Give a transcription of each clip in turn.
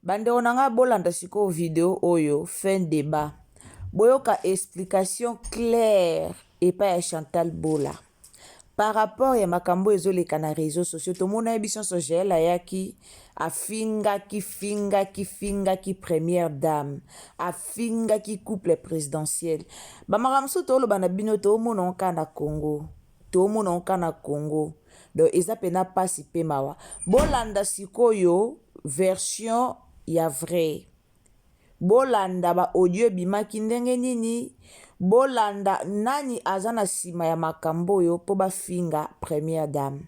Bandeko na nga bolanda sikoyo video oyo fin debat. Boyoka explication claire epai ya Chantal Bola. Par rapport ya makambo ezoleka na réseaux sociaux, tomona ye biso nyonso Jael ayaki afingaki fingaki fingaki première dame, afingaki couple présidentiel. Bamakambo mosusu toloba na bino toomona kaka na Congo. Toomona yango kaka na Congo. Donc eza pena pasi pe mawa. Bolanda sikoyo version ya vrai. Bolanda ba audio ebimaki ndenge nini? Bolanda nani aza na sima ya makambo oyo po bafinga première dame.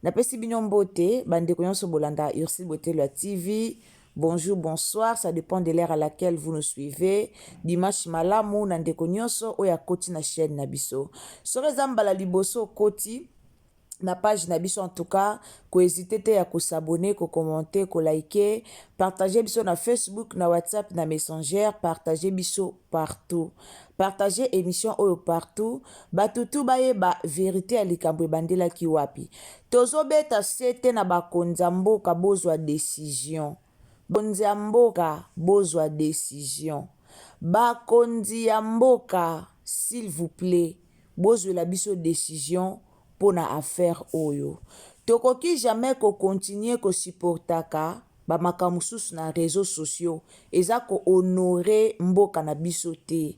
Napesi bino mbote bandeko nyonso bolanda Ursule Botelwa TV. Bonjour, bonsoir, ça dépend de l'heure à laquelle vous nous suivez. Dimanche malamu na ndeko nyonso oyo akoti na chaîne na biso. Soki eza mbala liboso okoti na page na biso en tout cas ko hésiter te ya ko s'abonner, ko commenter, ko liker, partager biso na Facebook, na WhatsApp, na Messenger, partager biso partout. Partager émission oyo partout, bato tu bayeba verite ya likambo ebandelaki wapi. Tozobeta sete na bakonzi ya mboka bozwa decision. Bakonzi ya mboka bozwa decision. Bakonzi ya mboka s'il vous plait bozwela biso decision pona affaire oyo. Tokoki jamais ko continuer ko supportaka ba makambo mosusu na reseaux sociaux. Eza ko honorer mboka na biso te.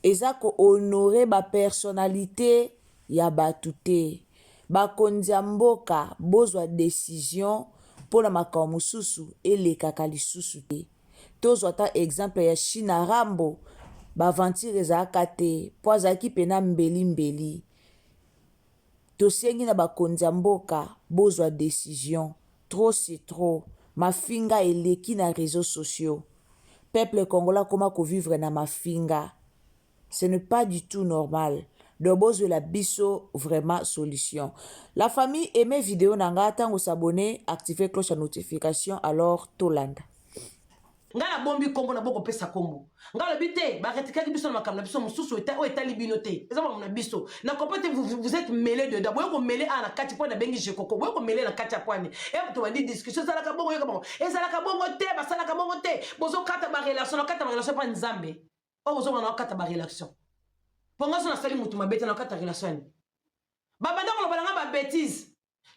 Eza ko honorer ba personnalites ya batu te. Bakonzi ya mboka bozwa decision pona makambo mosusu elekaka lisusu te. Tozwa ata exemple ya Shina Rambo, ba aventure ezalaka te po azalaki pena mbeli mbeli. Tosengi na bakonzi ya mboka bozwa decision, trop c'est trop, mafinga eleki na reseaux sociaux. Peuple congolais akoma ko vivre na mafinga. Ce n'est pas du tout normal. Donc bozwela biso vraiment solution. La famille aimez vidéo na nga tango s'abonner, activer cloche ya notification alors tolanda. Nga na bombi kombo na boko pesa kombo. Nga lobi te ba retikaki biso na makambo na biso mosusu eta oyo etali bino te. Eza makambo na biso. Na comprends te vous, vous êtes mêlé dedans. Boye ko mêler a na kati po na bengi Jekoko. Boye ko mêler na kati ya kwani. E to bandi discussion ezalaka bongo yoka bongo. Ezalaka bongo te, basalaka bongo te. Bozo kata ba relation, na kata ba relation pa Nzambe. Oyo bozo na kata ba relation. Po nga so nasali mutu mabe te na kata relation yani. Babanda koloba na nga ba bêtises.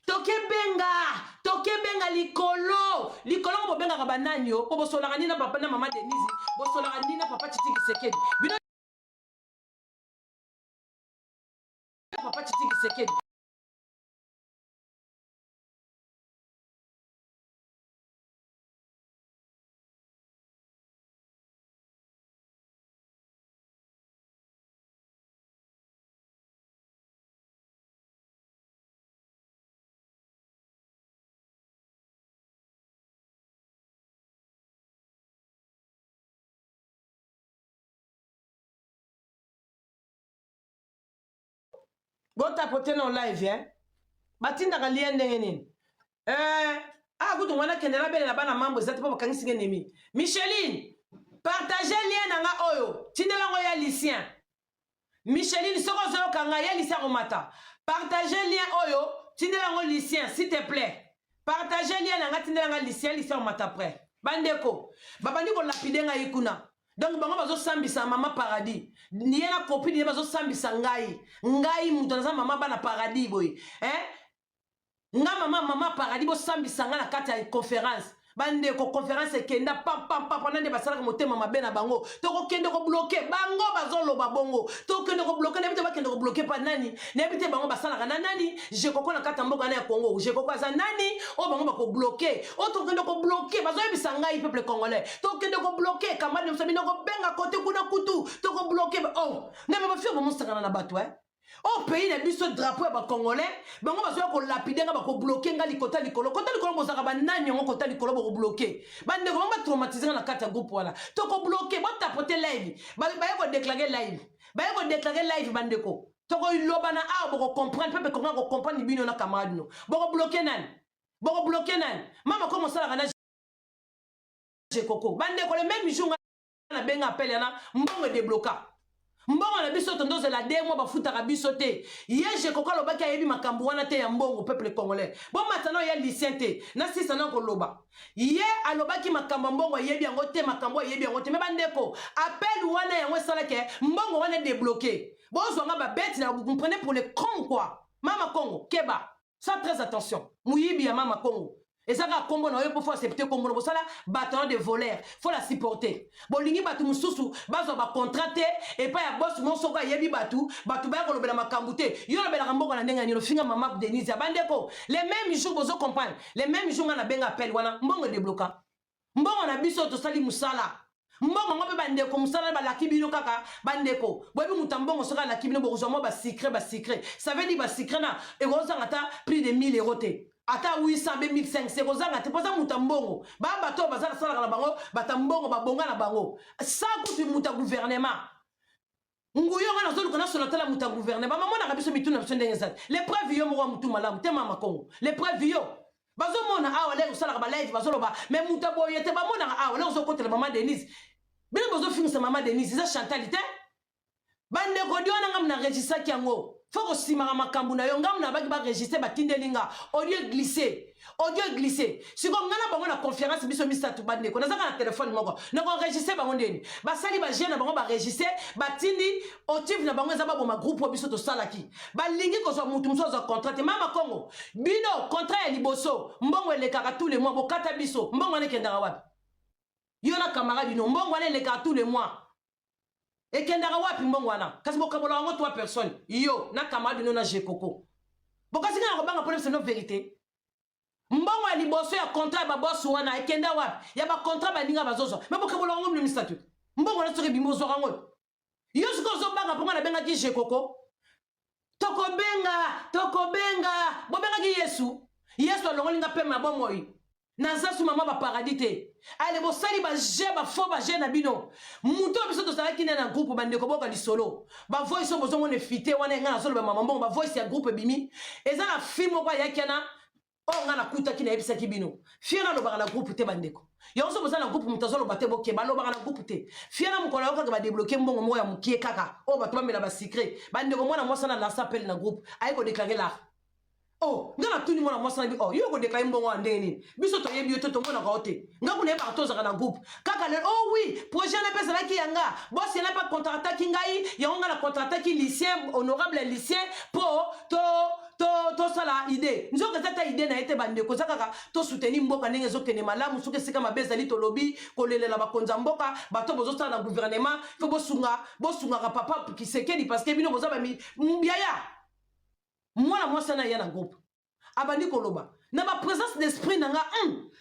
Tokebenga tokebenga likolo likolo ngo bobengaka banani yo po bosolaka nini na papa na mama Denise bosolaka nini na papa Titi Kisekedi bino papa Titi Kisekedi botapote na live eh? batindaka lien ndenge nini eh, ah kutu mwana kende nabelela bana mambo eza te mpo bakangisi nge nemi micheline partage lien na nga oyo tindela yango ya lucien Micheline soki ozoyoka ngai ya Lucien akomata partage lien oyo tindela yango Lucien s'il te plaît partage lien na ngai tindela ngai Lucien Lucien akomata après bandeko babandi kolapide ngai kuna donc bango bazosambisa mama paradis ye na copine ye bazosambisa ngai ngai moto naza mama bana paradis boye eh? Nga mama mama paradis bosambisa nga na kati ya conference bandeko conference ekenda pampampapa nde basalaka motema mabe na bango tokokende kobloke bango bazoloba bongo tokende kobloke nayebi te bakende kobloke pa nani nayebi te bango basalaka na nani jekoko na kati ya mboka na ya congo jekoko aza nani oyo bango bakobloke oyo tokende kobloke bazoyebisa ngai peuple congolais tokende kobloke camarade na biso bino kobenga kote kuna kutu tokobloke oh ngai bafio bomosakana na bato eh Oyo pays na biso drapeau ya ba congolais bango bazoya ko lapide nga bako bloquer nga likota likolo kota likolo bozalaka ba nani yango kota likolo boko bloquer ba ndeko bango ba traumatise nga na kati ya groupe wana toko bloquer bo tapoter live baye ko declarer live baye ko declarer live ba ndeko toko loba na awa boko comprendre peuple congolais ako comprendre bino na camarade no boko bloquer nani boko bloquer nani mama kongo osalaka na jekoko ba ndeko le même jour nga nabenga appel yana mbongo edebloka mbongo na biso. Biso tondozela 2 mois, bafutaka biso te. Ye Jekoko alobaki ayebi makambo wana te ya mbongo. Peuple congolais, bomata na oya Lucien te nasisa na koloba. Ye alobaki makambo ya mbongo ayebi yango te, makambo ayebi yango te. Me bandeko, appel wana yango esalaki mbongo wana débloqué. Bozwanga babeti na vous prenez pour le con quoi. Mama Congo, keba, ça très attention. Moyibi ya Mama Congo eza kaka nkombo na yo mpo faut accepter nkombo na bosala bato de voleur, faut la supporter. Bolingi bato mosusu bazwa bacontrat te epai ya boss mo. Soko ayebi bato, bato baya kolobela makambo te. Yo olobelaka mboka na ndenge ya nini? Ofinga mama Denise ya bandeko. Le même jour, bozo comprendre, le même jour nga nabenga appel wana, mbongo edébloquer. Mbongo na biso tosali mosala, mbongo yango mpe bandeko, mosala balaki bino kaka. Bandeko, boyebi moto ya mbongo, soki alaki bino bokozwa mwa basecret. Basecret, ça veut dire basecret na ekozanga ata plus de 1000 euro te, ata 800 be 1500 ekozanga te, mpo aza moto ya mbongo. Baa bato oyo baza nasalaka na bango, bato ya mbongo babonga na bango. Sa kutu moto ya gouvernement nguyo nga nazoluka nasola. Tala, moto ya gouvernement bamonaka biso mituna na biso ndenge ezali. Le preuve, yo moko ya motu malamu te. Mama Kongo, le preuve, yo bazomona awa lere osalaka balive, bazoloba me moto aboye te. Bamonaka awa lere ozokotela mama Denise. Bino bozofingisa mama Denise, eza Chantal te. Bandeko, di wana ngamu naregistraki yango. Fo kosimaka makambo na yo. Ngamu nabaki baregistre, batindeli nga audio glissé, audio glissé. Siko nga na bango na conférence, biso misato. Bandeko, nazaka na telefone moko, nakoenregistre bango ndeni basali baje na bango, baregistre, batindi. Motif na bango eza baboma groupe oyo biso tosalaki. Balingi kozwa mutu mosusu azwa contrat te. Mama Kongo, bino contrat ya liboso, mbongo elekaka tous les mois, bokata biso mbongo wana, ekendaka wapi? Yo na camarade no, mbongo wana elekaka tous les mois, ekendaka wapi mbongo wana? Kasi bokabola yango trois personnes, yo na camarade no na Jekoko. Bokasi nga na kobanga mpona biso no vérité. Mbongo ya liboso ya contrat ya babosi wana ekenda wapi? Ya bacontrat baninga bazozwa, me bokabola yango bino misato. Mbongo wana soki ebimi, ozwaka yango yo. Soki ozobanga mponga nabengaki Jekoko, tokobenga, tokobenga. Bobengaki Yesu, Yesu alongoli nga pema ya bomoi. Naza su mama baparadis te. Ale, bosali baje, bafaux baje na bino. Moto oyo biso tozalaki na groupe, bandeko, boka lisolo. Bavoice oyo bozomona efite wana, ngai nazoloba mama mbongo, bavoice ya groupe ebimi. Eza na fille moko ayaki wana oyo ngai nakutaki, nayebisaki bino. Fille nalobaka na groupe te. Bandeko, yango so boza na groupe, moto azoloba te, bokeba, alobaka na groupe te. Fille na mokolo ayo kaka badébloquer mbongo moko ya mokie kaka oyo bato bamela basecret. Bandeko, mwana mwasi na lancer appel na groupe, aye kodéclarer lar. Oh, nga natuni mwana mwasi na bi: "Oh, yo kodéclarer mbongo wana ndenge nini? Biso toyebi yo te, tomonaka yo te." Nga kuna yebaka tozalaka na groupe kaka lelo. "Oh oui, projet wana mpe ezalaki ya nga. Bosi yana mpe contractaki ngai, yango nga na contractaki Lucien, honorable Lucien, mpo to tosala idée." Nzoka eza ta idée na ye te. Bandeko, eza kaka tosoutenir mboka ndenge ezokende malamu. Soki esika mabe ezali, tolobi kolelela bakonzi ya mboka. Bato bozosala na gouvernement, fo bosunga, bosungaka papa Kisekedi, parce que bino boza bami yaya. Mwana mwasi wana aya na groupe, abandi koloba na baprésence d'esprit na nga.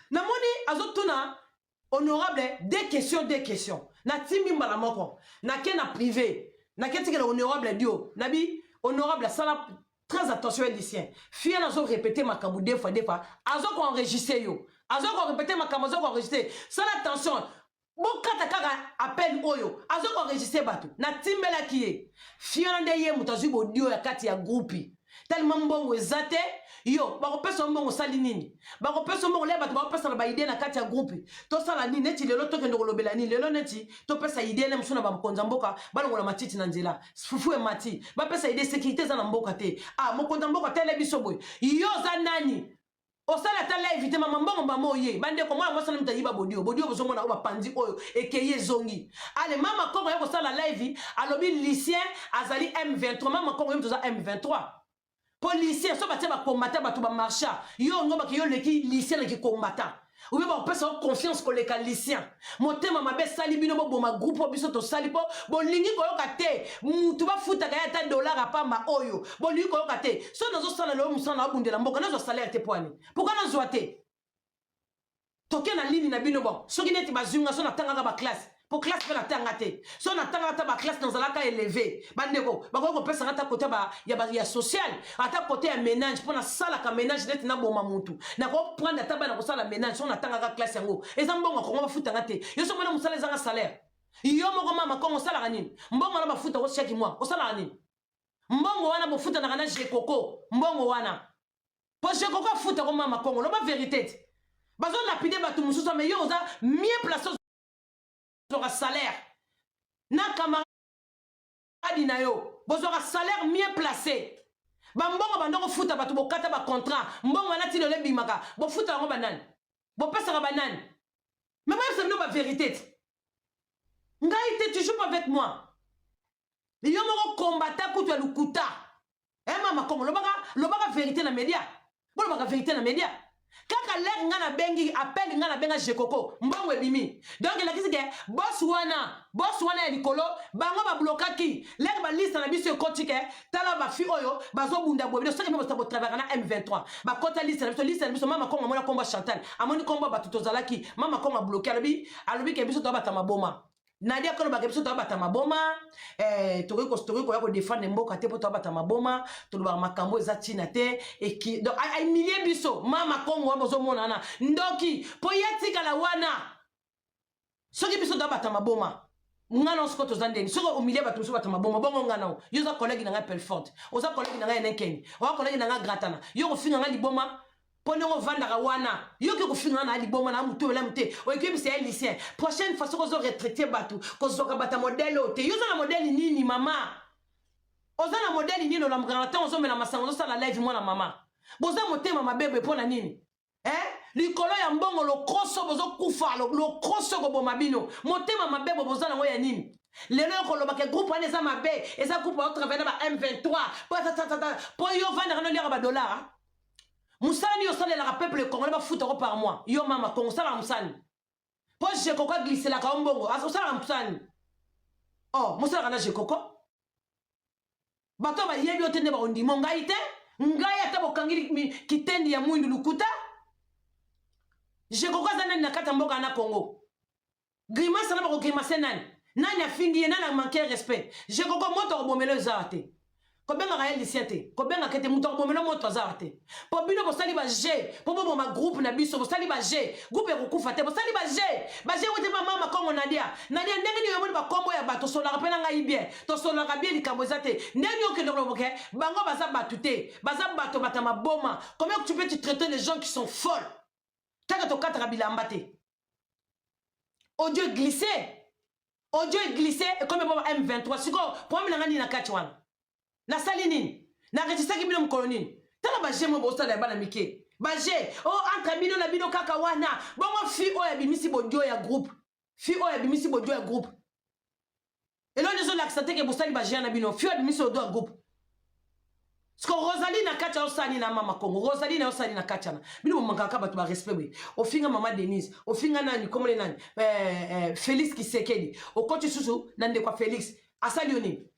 Namoni azotuna honorable deux questions, deux questions. Natimi mbala moko, nake na privé, nake tikela honorable dio. Nabi: "Honorable, asala très attention ya Lucien. Fille nazo répéter makambo deux fois, deux fois, azo koenregistre yo, azo korépéter makambo, azo koenregistre. Sala attention, bokata kaka appel oyo, azo koenregistre bato." Natimbelaki ye. Fille wana nde ye moto azwi bodio ya kati ya groupe. Tellement mbongo eza te. Yo bakopesa mbongo, osali nini? Bakopesa mbongo le, bato bakopesa na baidée na kati ya groupe. Tosala nini? Neti lelo tokende kolobela nini? Lelo neti topesa idée ne mosusu na bamokonzi ya mboka, balongola matiti na nzela, fufu emati. Bapesa idée, sécurité eza na mboka te. Ah, mokonzi ya mboka tele biso boye. Yo oza nani? Osala ata live te. Mama mbongo, mama oye. Bandeko, mwana mwasi na moto ayiba bodio. Bodio bozomona oyo bapanzi oyo ekei ezongi. Ale, mama Kongo ye kosala live, alobi Lucien azali M23. Mama Kongo, ye moto oza M23 policier. So batie bacombattant, bato bamarcha, yo ngo baki yo leki Lucien na kicombattant, oyo bakopesa yo confiance koleka Lucien. Motema mabe esali bino boboma groupe oyo biso tosali, mpo bolingi koyoka te. Mutu bafutaka ye ata dollar apamba, oyo bolingi koyoka te. So nazosala lelo mosala, naobundela mboka, nazwa salaire te. Po ani? Pourquoi nazwa te? Toke na lini na bino. Bon, soki neti bazwi nga, so natangaka baclasse, po classe mpe natanga te. So natangaka ata baclasse, nazalaka élevé. Bandeko, bakoki kopesanga ata kote ya social, ata kote ya ménage, mpo nasalaka ménage. Neti naboma mutu, nakoprendre ata bana kosala ménage. So natangaka classe, yango eza mbongo Kongo bafutanga te. Yo so mona mosala ezanga salaire. Yo moko mama Kongo, osalaka nini? Mbongo wana bafutako chaque mois, osalaka nini? Mbongo wana bofutanaka na Jekoko, mbongo wana po Jekoko afutako. Mama Kongo, loba vérité te. Bazolapider bato mosusu, me yo oza mieux placé, ozwaka salaire na camarade. adi na yo bozwaka salaire mieux placé bambongo banda kofuta bato bokata bacontrat mbongo wana ti lelo ebimaka bofuta yango banani bopesaka banani me boyebisa bino baverité te ngai te tu joues pas avec moi yo moko kombata kutu ya lokuta e eh, mama kongo lobaka lobaka verité na media bolobaka verité na media kaka lere ngai nabengi appel ngai nabenga jekoko mbongo ebimi donc elakisi ke bos wana bos wana ya likolo bango bablokaki lere baliste na biso ekoti ke tala bafi oyo bazobunda boye bino soki mpe botravaka na m23 bakota liste na biso liste na biso mama kongo amoni kombo chantal amoni kombo bato tozalaki mama kongo abloke alobi alobi ke biso toabata maboma Nadia kolobaka biso toabata maboma eh, tokoki koya kodefendre mboka te mpo toabata maboma tolobaka makambo eza ntina te eki donc ahumilie biso mama kongo wana bozomona wana ndoki mpo ye atikala wana soki biso toabata maboma nga nao sikoyo toza ndeni soki omilie bato mosusu bato maboma bongo nga nao yo oza collègue na ngai pelforte oza collègue na ngai enenkeni oza collègue na ngai gratana yo kofinga ngai liboma mpo ndenge ovandaka wana yo okoki kofinga na liboma na motu olamu te oyekiyebisa ye lucien prochaine fois soki ozo retraite bato kozwaka bato ya modele oyo te yo oza na modele nini mama oza na modele nini olamukaka na ntango ozomela masanga ozosala live mwana mama boza motema mabe boye mpo na nini eh? likolo ya mbongo lokoso bozokufa lokoso koboma bino motema mabe bo boza nango ya nini lelo yo koloba ke groupe wana eza mabe eza groupe baotravaille na ba m23 mpo yo ovandaka noliaka badollar mosala nini osalelaka peuple congolais bafuta ko par mois yo mama kongo osalaka mosala nini mpo jekoko agliselaka yo mbongo osalaka mosala nini oh mosalaka na jekoko bato bayebi yo te nde bakondimo ngai te ngai ata bokangi kitendi ya mwindu lokuta jekoko aza nani na kati ya mboka na congo Grimace na bako grimace nani? Nani afingi ye? Nani a manque respect? Jekoko moto akobomela eza te. Kobengaka ye Lucien te. Kobengaka te moto akobomela moto aza te. Po bino bosali ba jeu po boboma groupe na biso bosali ba jeu groupe ekokufa te bosali ba jeu ba jeu wote ba mama Kongo Nadia Nadia ndenge nini omoni ba kombo ya bato solaka pe na ngai bien tosolaka bien likambo eza te ndenge nini okende koloba ke bango baza bato te baza bato bata maboma comment tu peux tu traiter les gens qui sont folles kaka tokataka bilamba te audio glisse audio glisse ekomi bo m23 sikoyo problème na ngai nini na kati wana nasali nini naregistraki bino mokolo nini tala baje mo bosala ya bana mike baje o oh, entre bino na bino kaka wana bongo fi oyo abimisi bodio ya groupe fi oyo abimisi bodio ya groupe eloko nde ezolakisa te ke bosali bajean na bino fio abimisi odo ya groupe siko rosalie na kati osali na mama kongo rosalie na osali na kati wana bino bomankaka bato barespect boye ofinga mama denise ofinga nani komole nani eh, eh, félix kisekedi okoti susu na ndeko ya félix asali yo nini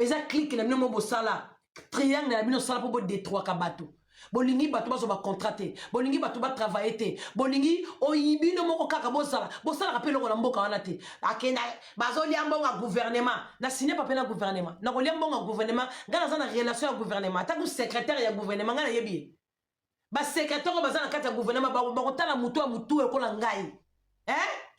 eza clique na bino mo bosala triangle na bino osala mpo bodetruaka bato bolingi bato bazwa bacontrat te bolingi bato batravaille te bolingi oyibino moko kaka bozala bosalaka mpe eloko na mboka wana te akenda bazolia mbongo ya gouvernement na signe pape na gouvernement nakolia mbongo ya gouvernement ngai naza na relation ya gouvernement atako secrétaire ya gouvernement ngai nayebi ye basecrétaire oyo baza na kati ya gouvernement bakotala motu ya motu ekola ngai eh?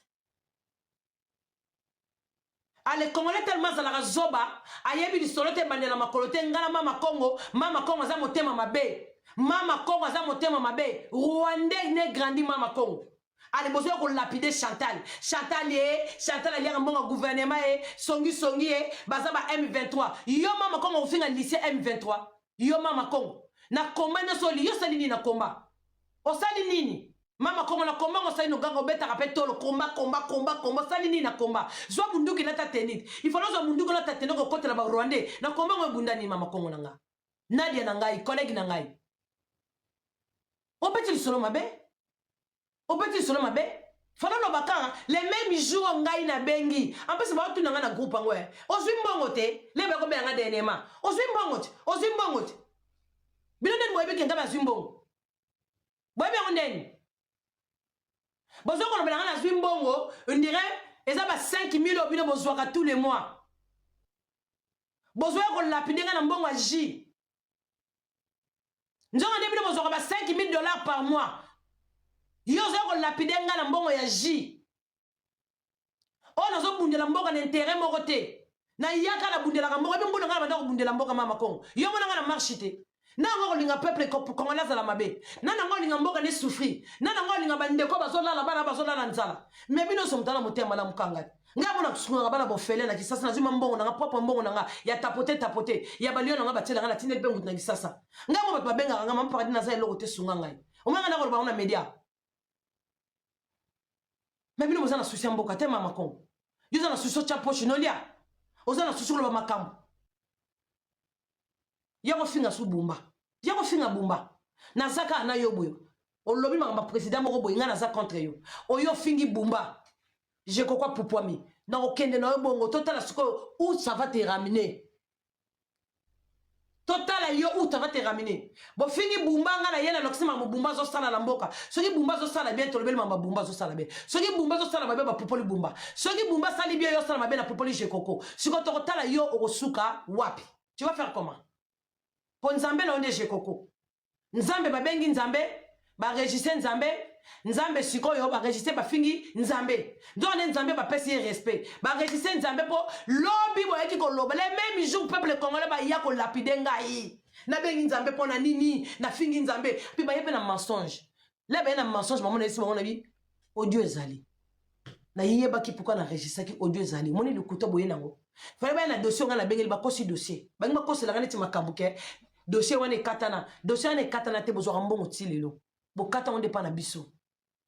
Ale congolais tellement azalaka zoba ayebi lisolo te ebandela makolo te ngala mama congo mama congo aza motema mabe mama congo aza motema mabe rwandais ne grandi mama congo ale bozoya kolapide chantal chantal ye chantal aliaka mbongo ya gouvernement ye songi songi ye baza ba m23 yo mama congo ofinga lycée m23 yo mama congo na komba nyonso oli yo osali nini na komba osali nini mama kongo na komba ngo osali noganga obetaka mpe tolo komba komba komba komba osali nini na komba zwa munduki lata tenite ifalo ozwa munduki olata tenite okokotela ba rwandais na komba ngo ebunda nini mama kongo na nga nadia na ngai collègue na ngai obeti lisolo mabe obeti lisolo mabe falo loba kaka le même jour ngai nabengi ampesi baotuna ngai na groupe yango eh. ozwi mbongo te lebe akobela ngai dernièrement ozwi mbongo te ozwi mbongo te bino ndeni boyebi ke ngai bazwi mbongo boyebi yango ndeni bozo kolobela ngai nazwi mbongo ondire eza ba 5000 oyo bino bozwaka tous les mois bozoya kolapide ngai na mbongo ya jus nzonga nde bino bozwaka ba 5000 dollars par mois yo ozoya kolapide ngai na mbongo ya jus oyo nazobundela mboka na interet moko te nayaka nabundelaka mboka ebi mbona ngai na banda kobundela mboka mama kongo yo mona ngai na marche te Na yango akolinga peuple congolais azala mabe? Na yango alinga mboka ne souffrir? Na yango alinga bandeko bazolala, bana bazolala nzala? Me bino nyonso moto ana motema malamu kangani. Ngai mona kusungaka bana bofele na Kisasa. Nazwi ma mbongo nanga propre, mbongo nanga ya tapote tapote ya balio nanga, batiela nga, natindeli mpe ngutu na Kisasa. Ngai mo bato babengaka nga Mama Paradis, naza eloko te, sunga ngai. Omanga nakoloba ngo na media, me bino boza na souci ya mboka te. Mama Kongo, yo oza na souci otya poche nolia, oza na souci koloba makambo ya kofinga su Bumba, ya kofinga Bumba. Naza kaka na yo boye, olobi makambo ya président moko boye, ngai naza contre yo. Oyo ofingi Bumba, je kokwa pupwami nakokende na yo bongo. Totala sikoyo où ça va te ramener. Totala yo où ça va te ramener. Bofingi Bumba, nga na ye nalokisi makambo Bumba azosala na mboka. Soki Bumba azosala bien, tolobeli makambo Bumba azosala bien. Soki Bumba azosala mabe, bapupoli Bumba. Soki Bumba asali bien, yo osala mabe, na pupoli Jekoko. Sikoyo tokotala yo okosuka wapi. Tu vas faire comment? Mpo Nzambe na yo nde Jekoko. Nzambe babengi Nzambe, baregistre Nzambe, Nzambe sikoyo baregistre, bafingi Nzambe, nzoka nde Nzambe bapesi ye respect. Baregistre Nzambe mpo lobi boyaki koloba le même jour, peuple congolais baya kolapider ngai, nabengi Nzambe mpo na nini, nafingi Nzambe. Mpe baye mpe na mensonge, le baye na mensonge. Bamona esi bango na bi audio ezali, nayebaki pourquoi naregistraki audio ezali. Moni lokuta boye nango, fale baya na dossier ngai nabengeli, bakosi dossier, bangi bakoselaka neti makambo ke dossier wana ekatana. Dossier wana ekatana te. Bozwaka mbongo ti lelo, bokata ngo nde mpa na biso.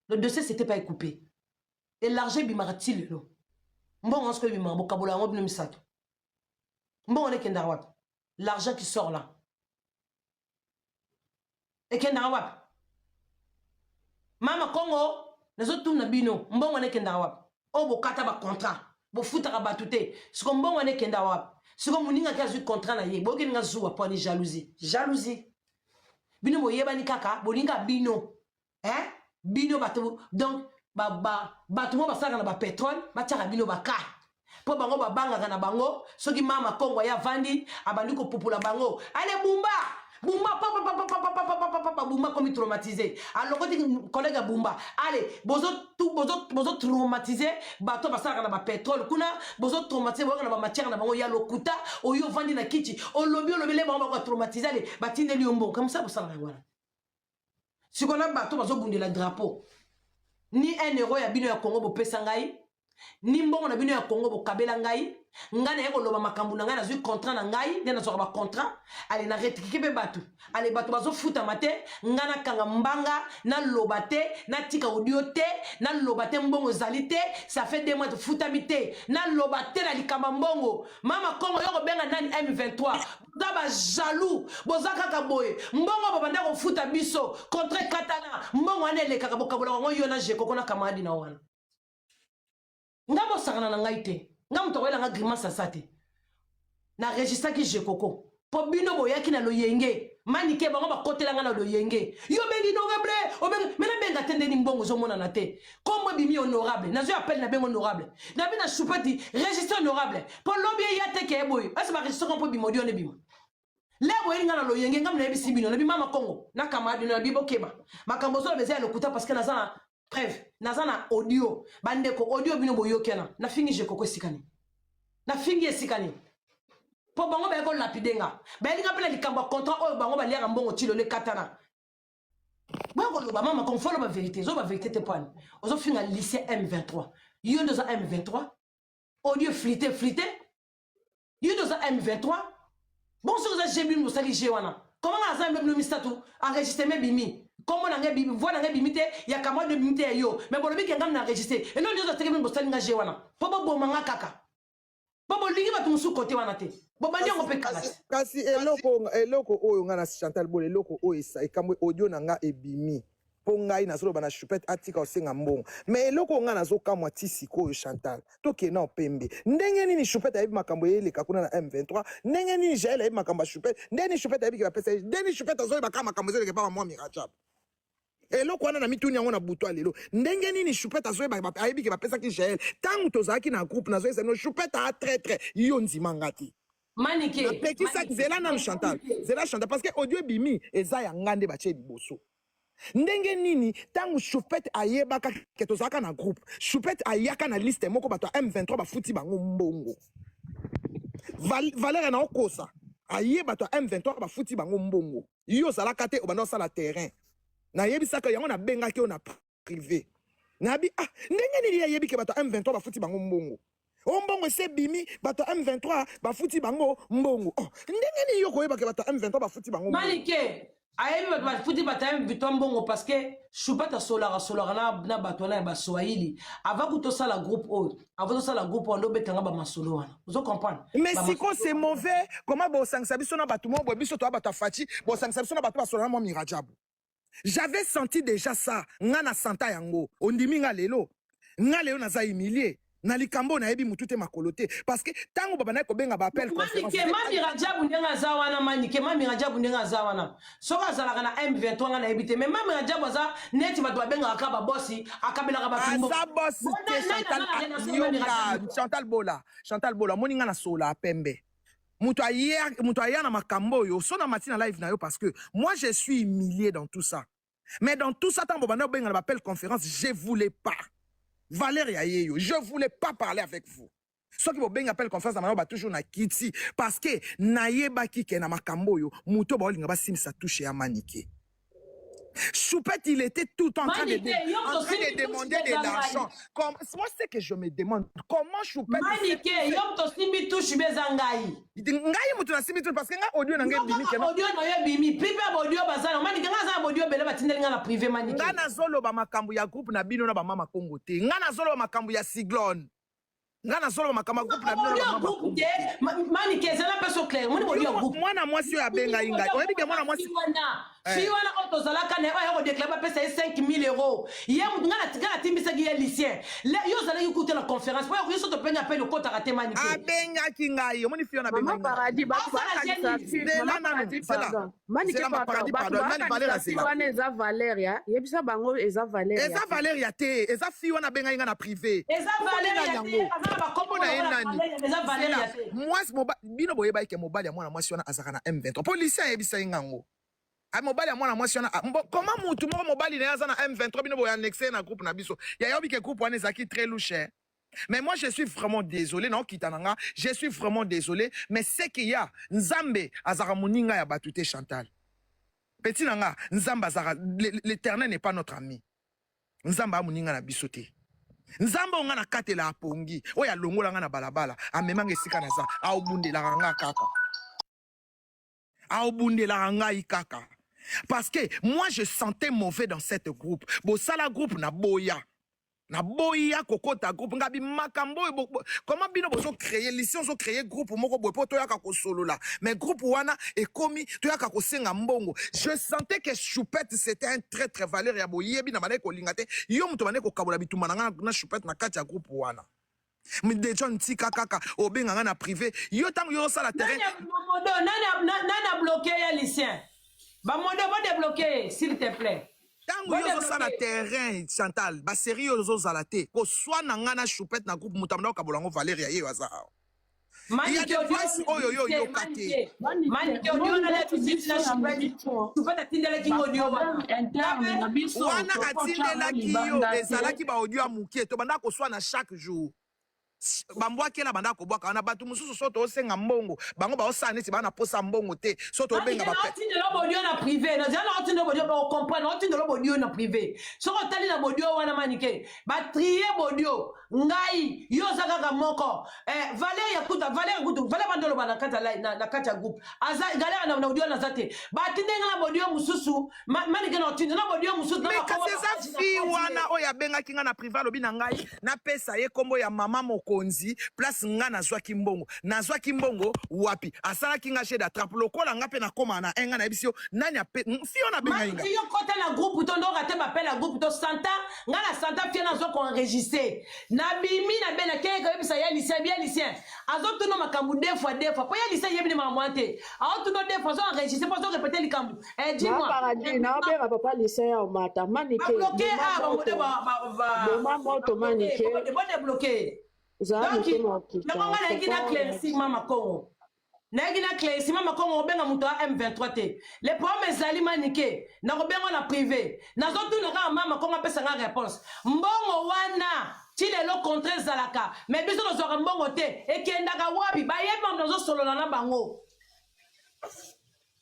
Le dossier, c'était pas coupé élargi, ebimaka ti lelo. Mbongo wana sikoyo ebimaka, bokabola yango bino misato. Mbongo wana ekendaka wapi? L'argent qui sort là ekendaka wapi? Mama Kongo, nazotuna bino, mbongo wana ekendaka wapi? Oyo bokata bacontrat, bofutaka bato te, siko mbongo wana ekenda wapi? Siko moninga ake azwi contrat na ye, boyoki ninga zuwa mpo ani jalousie, jalousie. Bino boyebani kaka, bolinga bino, eh? Bino bato, donc bato mo basalaka na bapétrole, batiaka bino baka mpo bango babangaka na bango. Soki Mama Kongo aye, avandi, abandi kopupula bango, ale Bumba, Bumba papapapapapapapapa, Bumba komi traumatisé, alokoti collègue ya Bumba. Ale bozotraumatize bato basalaka na bapétrole kuna, bozotraumatize, boyoka na bamatière na bango ya lokuta. Oyo ovandi na kiti, olobi, olobi le bango bakotraumatize. Ale batindeli yo mbongo, kamosala bosalaka yango wana. Sikoyo na bato bazobundela drapeau, ni 1 euro ya bino ya Kongo bopesa ngai, ni mbongo na bino ya Kongo bokabela ngai. Ngai naye koloba makambo na ngai, nazwi contrat na ngai nde nazwaka bacontrat. Ale na retrike mpe bato, ale bato bazofutama te. Ngai nakanga mbanga, naloba te, natika audio te, naloba te. Mbongo ezali te, ça fait 2 mois tofutami te. Naloba te na likambo ya mbongo. Mama Kongo, yo kobenga nani M23? Boza bajaloux, boza kaka boye. Mbongo babanda kofuta biso, contrat ekatana, mbongo wana elekaka, bokabolaka yango yo na Jekoko na kamaradi na wana. Nga bosakana na ngai te. Nga moto akoyelanga grimace asa te. Naregistraki Jekoko mpo bino boyaki na loyenge manike, bango bakotelanga na loyenge. Yo obengi honorable, obengi me nabenga te. Ndeni mbongo ezomonana te, kombo ebimi honorable, nazwi appel, nabengi honorable, nabi na Choupeti, registre honorable mpo lobi eya te ke boye ese baregistre ko mpo ebima audio wana ebima. Le boyeli nga na loyenge, ngai nayebisi bino, nabi Mama Kongo na camarade bino, nabi bokeba, makambo ozoloba eza ya lokuta, parce que naza na preuve, naza na audio. Bandeko, audio bino boyoki wana, nafingi Jekoko esika nini? Nafingi esika nini? Mpo bango baye kolapider nga, bayelinga mpe na likambo ya contrat oyo bango baliaka mbongo ti lelo ekatana. Boya koloba mama kongo, fo loba vérité. Ozoba vérité te poani ozofinga lycée M23. Yo nde oza M23, audio flite flite, yo nde oza M23. Bon, soki oza g, bino bosali g wana, koma nga naza bino misato, enregistrement ebimi, kombo na ngai, voix na ngai ebimi te, ya camarade ebimi te, ya yo mais bolobi ke ngai na enregistre. Elo nde ozateke, bino bosali nga g wana mpo boboma nga kaka, mpo bolingi bato mosusu kote wana te, bobandi yango mpe kala te. Kasi eloko oyo ngai na Chantal Bola, eloko oyo ekambo, audio na nga ebimi mpo ngai nazoloba na Choupette atika osenga mbongo. Mais eloko oyo ngai nazokamwa ti sikoyo, Chantal, tokende na pembe. Ndenge nini Choupette ayebi makambo eyeleka kuna na M23? Ndenge nini Jael ayebi makambo ya Choupette? Ndenge nini Choupette ayebi ke bapesa ye? Ndenge nini Choupette azoyeba kaka makambo ezoleka epa bamwa Mirajab? Eloko wana na mituni yango na butu ya lelo. Ndenge nini Choupette azoyeba, ayebi ke bapesaki Jael? Ntango tozalaki na groupe, nazoyesa no Choupette a traître, yo ndima nga te. Manike. Napekisaki, zela nanu Chantal, zela Chantal, parce que audio ebimi eza ya nga nde batie liboso. Ndenge nini ntango Choupette ayebaka ke tozalaka na groupe, Choupette ayaka na liste moko, bato ya M23 bafuti bango mbongo? Valere na okosa. Aye bato ya M23 bafuti bango mbongo. Yo ozalaka te, obanda osala terrain. Nayebisaka yango, nabengaki yo na privé. Nabi ah, ndenge nini ye ayebi ke bato ya M23 bafuti bango mbongo? O mbongo esi ebimi, bato ya M23 bafuti bango mbongo. Oh, ndenge nini yo koyeba ke bato ya M23 bafuti bango mbongo? Manike ayebi bato bafuti bato ya M23 mbongo parce que Choupette asolaka solaka na bato wana ya baswahili avant kutu tosala groupe oyo, avant tosala groupe wana obetanga bamasolo wana, ozo comprendre? Mais siko c'est mauvais, comment bosangisa biso na bato moko boye? Biso toya bato ya Faci, bosangisa biso na bato basola na mwa Mirajabu. J'avais senti déjà ça, nga na santa yango. Ondimi nga lelo, nga lelo naza humilie na likambo oyo, nayebi mutu te, makolo te, parce que ntango babandaki kobenga baappel conférence. Manike, Mami Rajabu ndenge aza wana, Manike, Mami Rajabu ndenge aza wana, soki azalaka na M23 nga nayebi te, mais Mami Rajabu aza neti bato babengaka kaka babosi, akabelaka bato mbongo. Aza bosi Bon, te. nani Chantal aza na relation Mami yoka Rajabu? Chantal Bola, Chantal Bola, omoni nga na sola ya pembe. Moto aya, moto aya na makambo oyo so na mati na live na yo, parce que moi je suis humilié dans tout ça. Mais dans tout ça, ntango bobanda kobenga na baappel conférence, je voulais pas. Valeur ya ye yo, je voulais pas parler avec vous. Soki bobengi appel conférence na bango, ba toujours na kiti, parce que nayebaki ke na makambo oyo moto baolinga basimisa touche ya Manike. Choupette, il était tout en train de, Manike, yo en train de tosimbi demander touche de eza l'argent. ngai. Comme, moi, c'est que je me demande comment Choupette. Manike, yo tosimbi touche be eza ngai. Ngai moto nasimbi touche, parce que ngai audio na ngai ebimi kaka keno. Audio na yo ebimi pipe ya baaudio baza na Manike, nga aza na baaudio ebele batindeli nga na privé, Manike. Ngai nazoloba makambo ya groupe na bino na bamama Kongo te. Ngai nazoloba makambo ya siglone. Ngai nazoloba makambo ya groupe na bino na Audio bamama groupe Kongo te te. Manike, ezala mpe so clair, moni audio Yo, groupe. mwana mwasi oyo abengai ngai, oyebi ke mwana mwasi wana Eh. fi wana oyo tozalaka na ye, oyo aya kodéclarer, bapesa ye 5000 euros. Ye mutu nga natimbisaki ye Lucien. Yo ozalaki kuta na conférence po yo so topengi appel, okotaka te, Manike. Abengaki ngai, omoni fi wana Mama abengai ngai. Paradis, bato Asala bakanisa génie. fi Zela Mama nanu, Paradis, zela. pardon, Manike, Zela, ma pardon, Paradis, bato pardon. Nani Valera, bakanisa fi zela. wana eza Valeria, yebisa bango eza Valeria Eza te. Valeria te, eza fi wana abengai ngai na privé. Eza Kombo nde Valeria nani te. yango? Aza na bakombo Kombo na ye lokola nani? Valeria, eza Valeria Zela, te. mwasi bino boyebaki ke mobali ya mwana mwasi wana azalaka na M23, mpo Lucien ayebisaki nga yango. Ah, mobali ya mwana mwasi wana, ah, comment mutu moko mobali na ye aza na M23, bino boye annexe na groupe na biso? Ya yobi ke groupe wana ezalaki très louche, hein. Mais moi je suis vraiment désolé, naokita na nga, je suis vraiment désolé. Mais ce qu'il y a, Nzambe azalaka moninga ya bato te. Chantal, petit na nga, Nzambe azalaka, l'Éternel n'est pas notre ami. Nzambe aza moninga na biso te. Nzambe oyo nga na katela apongi, oyo alongola nga na balabala, amemanga esika naza, aobundelaka nga kaka, aobundelaka ngai kaka, parce que moi je sentais mauvais dans cette groupe. Bosala groupe na boya, naboya kokota groupe. Ngabi makambo oyo comment bino bozocréer lisi, ozocréer groupe moko boye mpo toyaka kosolola, mais groupe wana ekomi toyaka kosenga mbongo. Je sentais que Choupette c'était un traître. Valeur ya boyebi na bandaki kolinga te. Yo moto bandaki kokabola bitumba na nga na Choupette na kati ya groupe wana. Mais déjà ntika kaka obenga nga na privé, yo ntango yo osala terrain. Nani modo, nani abloqué ya Lucien? Bamodo bodébloqué, s'il te plaît. Ntango yo ozosala terrain, Chantal, basérie oyo ozozala te, koswana nga na Choupette na groupe, moto amanda kokabola yango Valeria, ye oyo aza awa. Il y a des voices oyo yo yoka te. Manike, audio na Choupette atindelaki ngo audio wana. Wana atindelaki yo ezalaki baaudio ya mokie. Tobanda koswana chaque jour, bambwakela banda kobwaka wana. Bato mosusu so toosenga mbongo, bango baosala neti baa na posa mbongo te. So tobenga bape. Naotindela bodio na privé, nazala naotindela bodio, ocomprendre, naotindela bodio na privé. Soki otali na bodio wana, Manike, batrie bodio ngai, yo oza kaka moko. Valer ya kuta, Valer kutu, Valer bando oloba na kati ya na kati ya groupe, aza galère na audio naza te. Batinde nga na bodio mosusu, Manike, na otinda na bodio mosusu. Mais kasi eza fi wana oyo abengaki nga na privé, alobi na ngai napesa ye nkombo ya mama mokonzi, place nga nazwaki mbongo. Nazwaki mbongo wapi? Asalaki nga jeu d'attrape lokola nga mpe nakóma na nga nayebisi yo nani ape fi oyo nabengai nga. Yo kota na groupe to ndoka te, bapele ya groupe to santa nga na santa fie, nazo koenregistrer, nabimi na be nakei koyebisa ya Lucien. Bia Lucien azotuna makambo deux fois, deux fois, po ya Lucien yebi ni makambo wana te. Aotuna deux fois, azoenregistrer po azorépéter likambo. Dis-moi. Paradis, naobenga papa Lucien ya omata, Manike. Babloqué, ah, boma moto, Manike. Bodébloqué. Zala motema okita. Yango nga nayaki na clairci mama Kongo, nayaki na clairci mama Kongo, obenga moto ya M23 te. Le problème ezali, Manike, nakobenga na privé, nazotuna kaka mama Kongo apesa nga réponse. Mbongo wana ti lelo contrat ezalaka, mais biso tozwaka mbongo te, ekendaka wapi? Bayebi makambo, nazosolola na bango.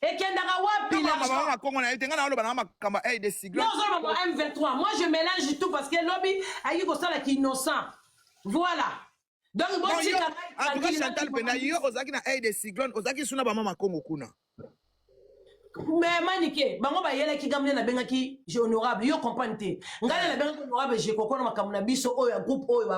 Ekendaka wapi l'argent? Na Congo na ye te, nga na oloba na makambo ya de sigle. Non, ozoloba ma M23. Moi je mélange tout parce que lobi ayaki kosalaka innocent. Voilà. Donc botika en tout cas Chantal Penda, yo ozalaki na aide de cyclone, ozalaki suna ba mama Congo kuna. Mais Manike, bango bayelaki nga mne nabengaki je honorable, yo comprendre te. Ngai na nabengaki honorable je kokona makambo na biso oyo ya groupe oyo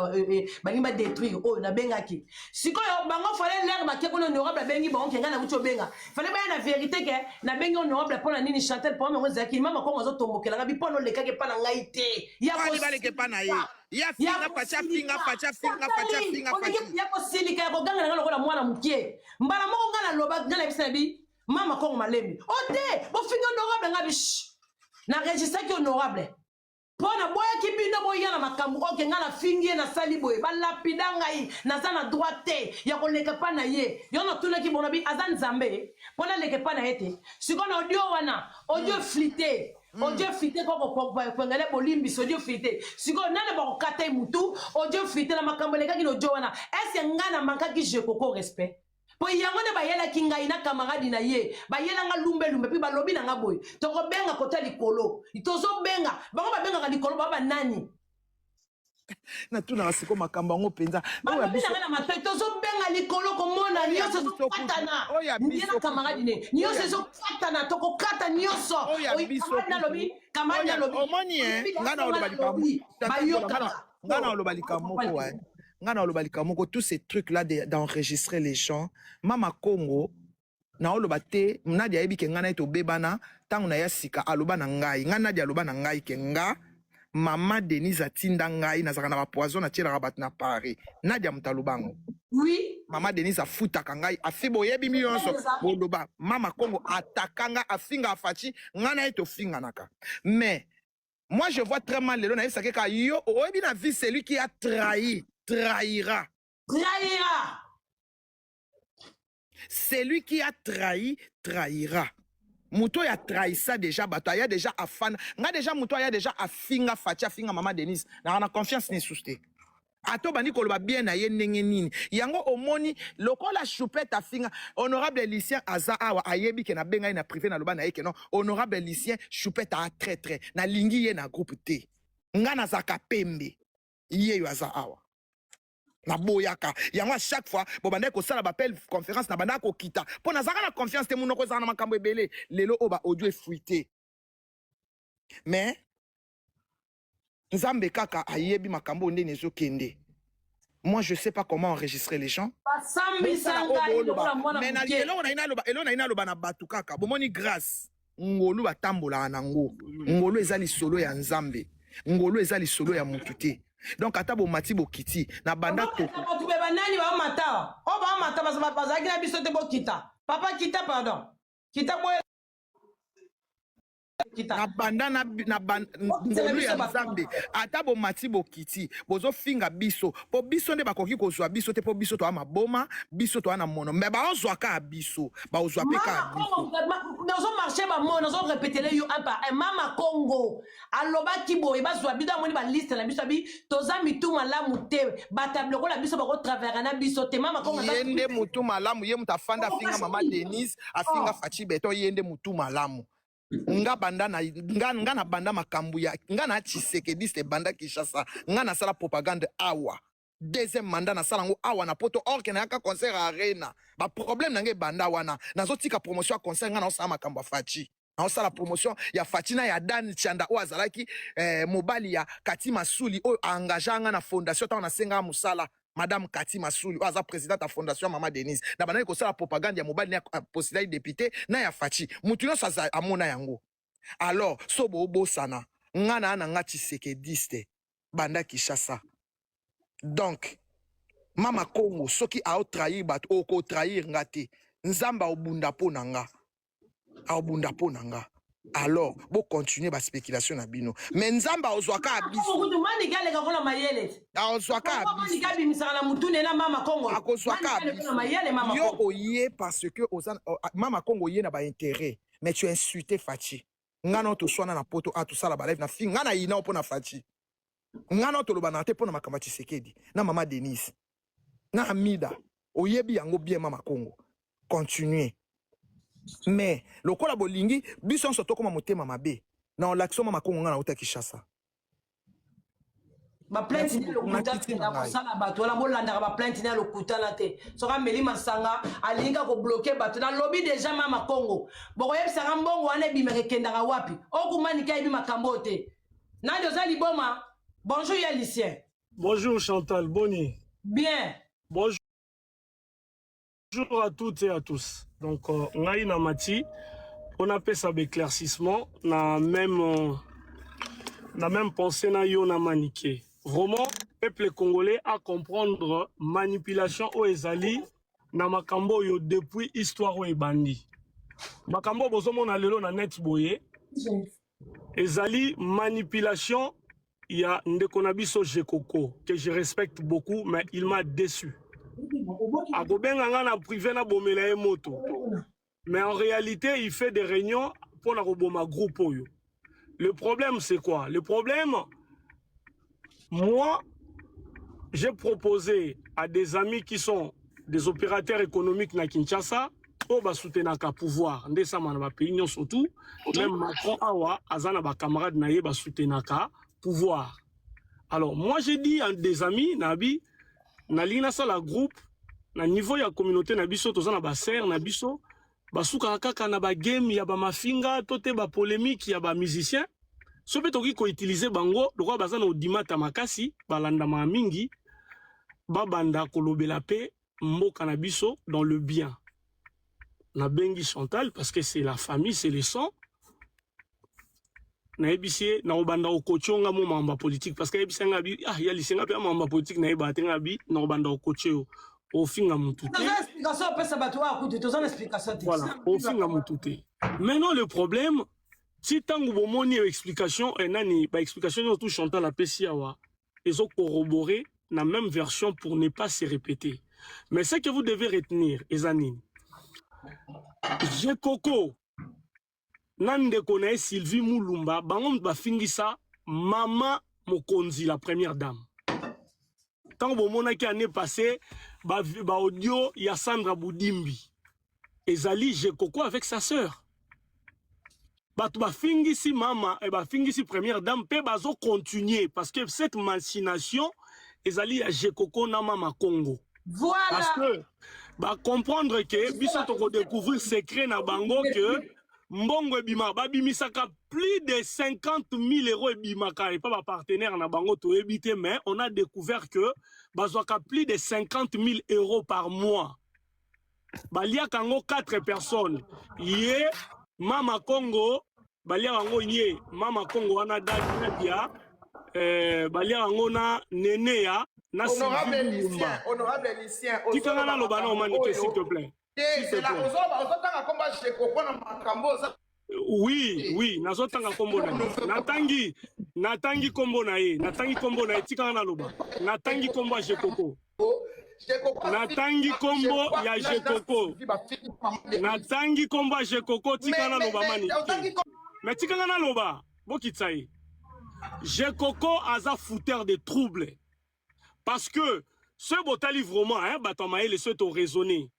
balingi ba détruire oyo nabengaki. Sikoyo bango fallait l'air bake kuna honorable abengi bango ke ngai nakuti obenga. Fallait baya na vérité ke nabengi honorable mpo na nini Chantal mpo yango ezalaki mama Kongo azotombokela ngai bipo nolekaki epa na ngai te. Ya baleka epa na ye. Ya finga Fatshi, afinga Fatshi, afinga Fatshi, afinga Fatshi. Ya kosilika ya koganga na ngai lokola mwana mokie. Mbala moko ngai naloba ngai nayebisa na bi mama Kongo malembe. O te bofingi honorable ngai bi na registraki honorable. Mpo naboyaki bino boya na makambo oyo ke ngai nafingi ye nasali boye balapida ngai naza na droit te ya koleka epa na ye. Yo natunaki bona bi aza nzambe mpo naleka epa na ye te. Sikoyo na audio wana audio flite audio flite koko pengele bolimbisi audio flite. Sikoyo nani bakokata ye mutu audio flite na makambo elekaki na audio wana est-ce ngai na mankaki je koko respect? Po yango nde bayelaki ngai na camarade na ye, bayela nga lumbe lumbe puis balobi na nga boye, tokobenga kota likolo, tozobenga bango babengaka likolo ba banani? Natunaka siko makambo yango mpenza. Balobi na nga na matoi, tozobenga likolo komona nyonso ezokatana, ye na camarade ne nyonso ezokatana, tokokata nyonso. Camarade nalobi, camarade nalobi, omoni nga na oloba likambo, bayokaka nga na oloba likambo moko, nga na oloba likambo moko, tous ces trucs là d'enregistrer les gens, mama Congo na oloba te. Nadia ayebi ke ngai na ye tobebana ntango na ya sika, aloba na ngai, ngai Nadia aloba na ngai ke nga mama Denise atinda ngai nazalaka na bapoison natielaka bato na Paris. Nadia moto aloba yango. Oui. Mama Denise afutaka ngai afi, boyebi mi nyonso boloba mama Congo ataka nga, afinga afaci ngai na ye tofinganaka. Mais moi je vois très mal lelo nayebisaki kaka yo oyebi na vie, celui qui a trahi trahira. Trahira. Celui qui a trahi trahira. Moto oyo atrahisa déjà bato aya déjà afana nga déjà, moto aya déjà afinga Fatshi, afinga mama Denise, naka na confiance ne susu te. Ata obandi koloba bien na ye ndenge nini, yango omoni lokola Choupette afinga honorable Lucien, aza awa, ayebi ke nabenga ye na privé, naloba na ye ke non, honorable Lucien, Choupette aa très très, nalingi ye na groupe te. Nga nazalaka pembe, ye yo aza awa, naboyaka yango. À chaque fois bobandaki kosala baappel conférence, na bandaka kokita mpo nazalaka na confiance te. Monoko ezalaka na makambo ebele. Lelo oyo baaudio efuite, mais Nzambe kaka ayebi makambo oyo ndeni ezokende. Moi je sais pas comment enregistrer les gens. Basambisa ngai lokola mwana moke. Eloko na ina aloba, eloko na ina aloba na bato kaka, bomoni grâce ngolu batambolaka nango. Ngolu eza lisolo ya Nzambe, ngolu eza lisolo ya mutu te. Donc ata bomati bokiti na banda toko bato be banani baomata oyo baomata bazalaki na biso te. Bokita papa, kita, pardon, kita boye, kita. Na banda na ngolu ya Nzambe, ata bomati bokiti, bozofinga biso mpo biso nde bakoki kozwa biso te, mpo biso toya maboma, biso toya na mono, me baozwa kaka biso, baozwa mpe kaka biso. Nazomarche bamo, nazorepetele yo un par un. Mama Congo alobaki boye, bazwa biso, amoni baliste na biso, abi toza mitu malamu te, bato ya lokola biso bakotravera na biso te. Mama Congo ye nde mutu malamu, ye mutu afanda afinga mama Denise, afinga Fatshi Béton, ye nde mutu malamu. Nga banda na nga, nga na banda makambo ya nga na Tshisekediste banda Kinshasa, nga nasala propagande awa, deuxième mandat nasala yango awa na Poto, or ke nayaka concert ya Arena. Baproblème na nga ebanda wana, nazotika promotion ya concert, nga naosala makambo ya Fatshi, naosala promotion ya Fatshi na ya Dan Tianda oyo azalaki mobali ya Kati Masuli oyo aengage nga na fondation ntango nasengaka mosala. Madame Kati Masuli oyo aza présidente ya fondation ya mama Denise, na bandaki kosala propagande ya mobali na postulaki député na ya Fatshi. Motu nyonso amona yango. Alors so boobosana nga na nga tshisekediste banda Kinshasa. Donc mama Congo soki aotrahir bato, okotrahir nga te. Nzambe aobunda mpo na nga, aobunda mpo na nga. Alors bocontinue baspéculation na bino, mais Nzambe aozwaka ya biso. Kutu Manike aleka kola mayele. Aozwaka ya biso. Manike abimisaka na mutune na mama Kongo. Akozwaka ya biso mayele mama. Yo oye parce que oza mama Kongo, oye na baintérêt, mais tu insulté Fatshi. Nga na toswana na Poto a tosala balive na fi, nga na yina mpo na Fatshi. Nga na toloba na te mpo na makambo ya Tshisekedi na mama Denise na Amida, oyebi yango bien. Mama Kongo, continue. Mais lokola bolingi biso nyonso tokóma motema mabe na olakisa mama Kongo, ngai nauta Kinshasa. Baplainte Merci ne beaucoup. lokuta. Nakiti na Na ngai. kosala bato wana, bolandaka baplainte ne ya lokuta na te. Soki ameli masanga, alingi kobloquer bato. Nalobi déjà, mama Kongo, bokoyebisanga mbongo wana ebimaka, ekendaka wapi? Okumaniki ayebi makambo oyo te. Nani oza liboma? Bonjour ya Lucien. Bonjour Chantal, boni. Bien. Bonjour à toutes et à tous. Donc, ngai na mati, on appelle ça éclaircissement, na même pensée na yo na Manike. Vraiment, peuple congolais à comprendre manipulation oyo ezali na makambo oyo depuis histoire oyo ebandi. Makambo bozomona lelo na net boye, ezali manipulation ya ndeko na biso Jekoko, que je respecte beaucoup, mais il m'a déçu. Akobenga nga na privé, na bomela ye moto, mais en réalité il fait des réunions mpona koboma groupe oyo. Le problème, c'est quoi? Le problème, moi, j'ai proposé à des amis qui sont des opérateurs économiques na Kinshasa, oyo basoutenaka pouvoir nde esama na bapays nyonso tout, même Macron awa aza na bacamarade na ye basoutenaka pouvoir. Alors moi, j'ai dit à des amis, nabi nalingi nasala groupe na niveau ya communauté na biso. Toza na basere na biso, basukaka kaka na bagame ya bamafinga to te, bapolémique ya bamusicien. So mpe tokoki koutiliser bango lokola baza na odimata makasi, balandamaka mingi, babanda kolobela mpe mboka na biso dans le bien. Nabengi Chantal parce que c'est la famille, c'est le sang. Nayebisi ye na kobanda kocoacher nga mo makambo ya politique, parce que ayebisi nga bi ah ya lisenga mpe ya makambo ya politique, nayeba te. Nga bi na kobanda kocoacher yo, ofinga mutu te. Toza explication opesa bato oyo akuti, toza na explication te. Voilà, ofinga mutu te. Maintenant, le problème, si ntango bomoni explication nani, baexplication nyonso tout Chantal apesi awa ezocorroborer na même version, pour ne pas se répéter. Mais ce que vous devez retenir eza nini? Jekoko na ndeko na ye Sylvie Mulumba, bango moto bafingisa mama mokonzi, la première dame. Ntango bomonaki année passée baaudio ba ya Sandra Budimbi, ezali Jekoko avec sa sœur. Bato bafingisi mama e bafingisi première dame mpe bazocontinue, parce que cette machination ezali ya Jekoko na mama Congo. Voilà. Parce que bacomprendre que biso tokodécouvrir secret na bango, que mbongo ebimaka, babimisaka plus de 50 000 euros ebimaka epa bapartenaire na bango, toyebi te. Mais on a découvert que bazwaka plus de 50 000 euros par mois, baliaka yango 4 personnes, ye mama Congo, baliaka yango ye mama Congo wana, Nadia, baliaka yango na nene ya na Honorable Sylvie Lucien, Lumba. honorable Lucien, Tikanga naloba na Omanike, s'il te plaît. te. S'il te Zela, plaît. ozotanga komba Jekoko na makambo oza Oui, nazotanga nkombo na ye, natangi nkombo na ye, natangi nkombo na ye. Tikanga naloba, natangi nkombo ya Jekoko. Natangi kombo ya Jekoko, natangi nkombo ya Jekoko. Tikanga naloba, mani, mais tikanga naloba, bokitisa ye. Jekoko aza fouteur de trouble, parce que soki botali vraiment, hein, bato ya mayele, soki toraisonner,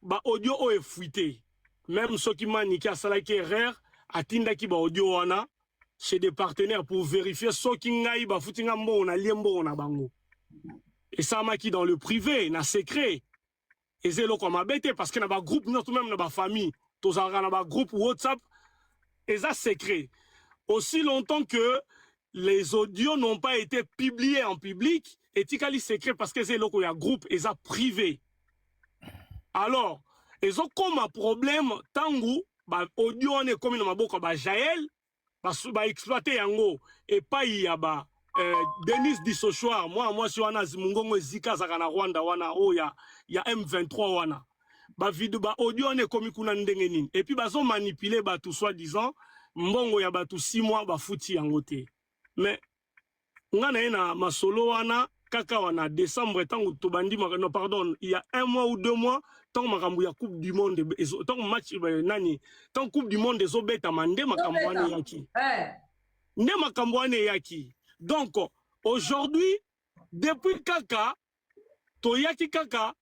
baaudio oyo efuite, même soki Maniki asalaki erreur, atindaki baaudio wana chez des partenaires pour vérifier soki ngai bafuti nga mbongo, nalie mbongo na bango, esalamaki dans le privé, na secret, eza eloko ya mabe te, parce que na bagroupe nyonso, même na bafamille, tozalaka na bagroupe WhatsApp, eza secret. Aussi longtemps que les audios n'ont pas été publiés en public, etikali secret, parce que eza eloko ya groupe, eza privé. Alors ezokoma problème ntango baaudio wana ekómi na maboko ya bajael, baexploite yango epai ya ba Denis Disochoir, mwana mwasi wana mongongo ezika, azalaka na Rwanda wana, oyo ya M23 wana. Bavideo, baaudio wana ekómi kuna ndenge nini? Et puis bazomanipuler bato, soi disant mbongo ya bato 6 mois bafuti yango te. Mais nga na ye na masolo wana kaka wana décembre, ntango tobandi, non, pardon, il y a un mois ou 2 mois, ntango makambo ya Coupe du monde, ntango match nani, ntango Coupe du monde ezobetama, nde makambo wana eyaki. Nde makambo wana eyaki. Donc aujourd'hui, depuis kaka toyaki kaka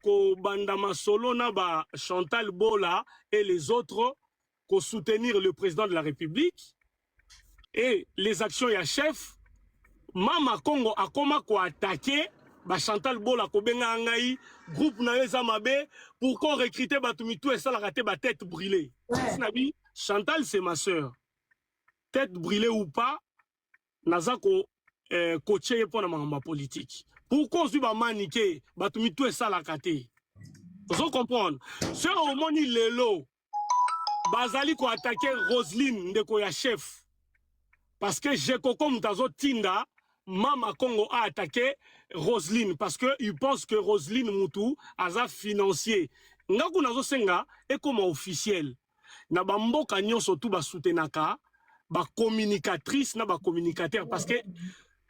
kobanda masolo na ba Chantal Bola et les autres, kosoutenir le président de la République et les actions ya chef. Mama Congo akoma koattaquer ba Chantal Bola, kobenga ngai groupe na yo eza mabe, pourquoi recruter bato mitu esalaka te, ba tête brûlée. Nabi Chantal, c'est ma sœur, tête brûlée ou pas, naza ko kotie ye mpo na makambo ya politique. Pourquoi ozwi bamanike, bato mitu esalaka te? Ozo comprendre? Soki omoni lelo bazali koattaquer Roseline, ndeko ya chef, parce que Jekoko moto azotinda Mama Congo a attaqué Roseline, parce que il pense que Roseline mutu aza financier. Nga kuna azosenga ekoma officiel na bamboka nyonso tu basoutenaka bacommunicatrice na bacommunicateur, parce que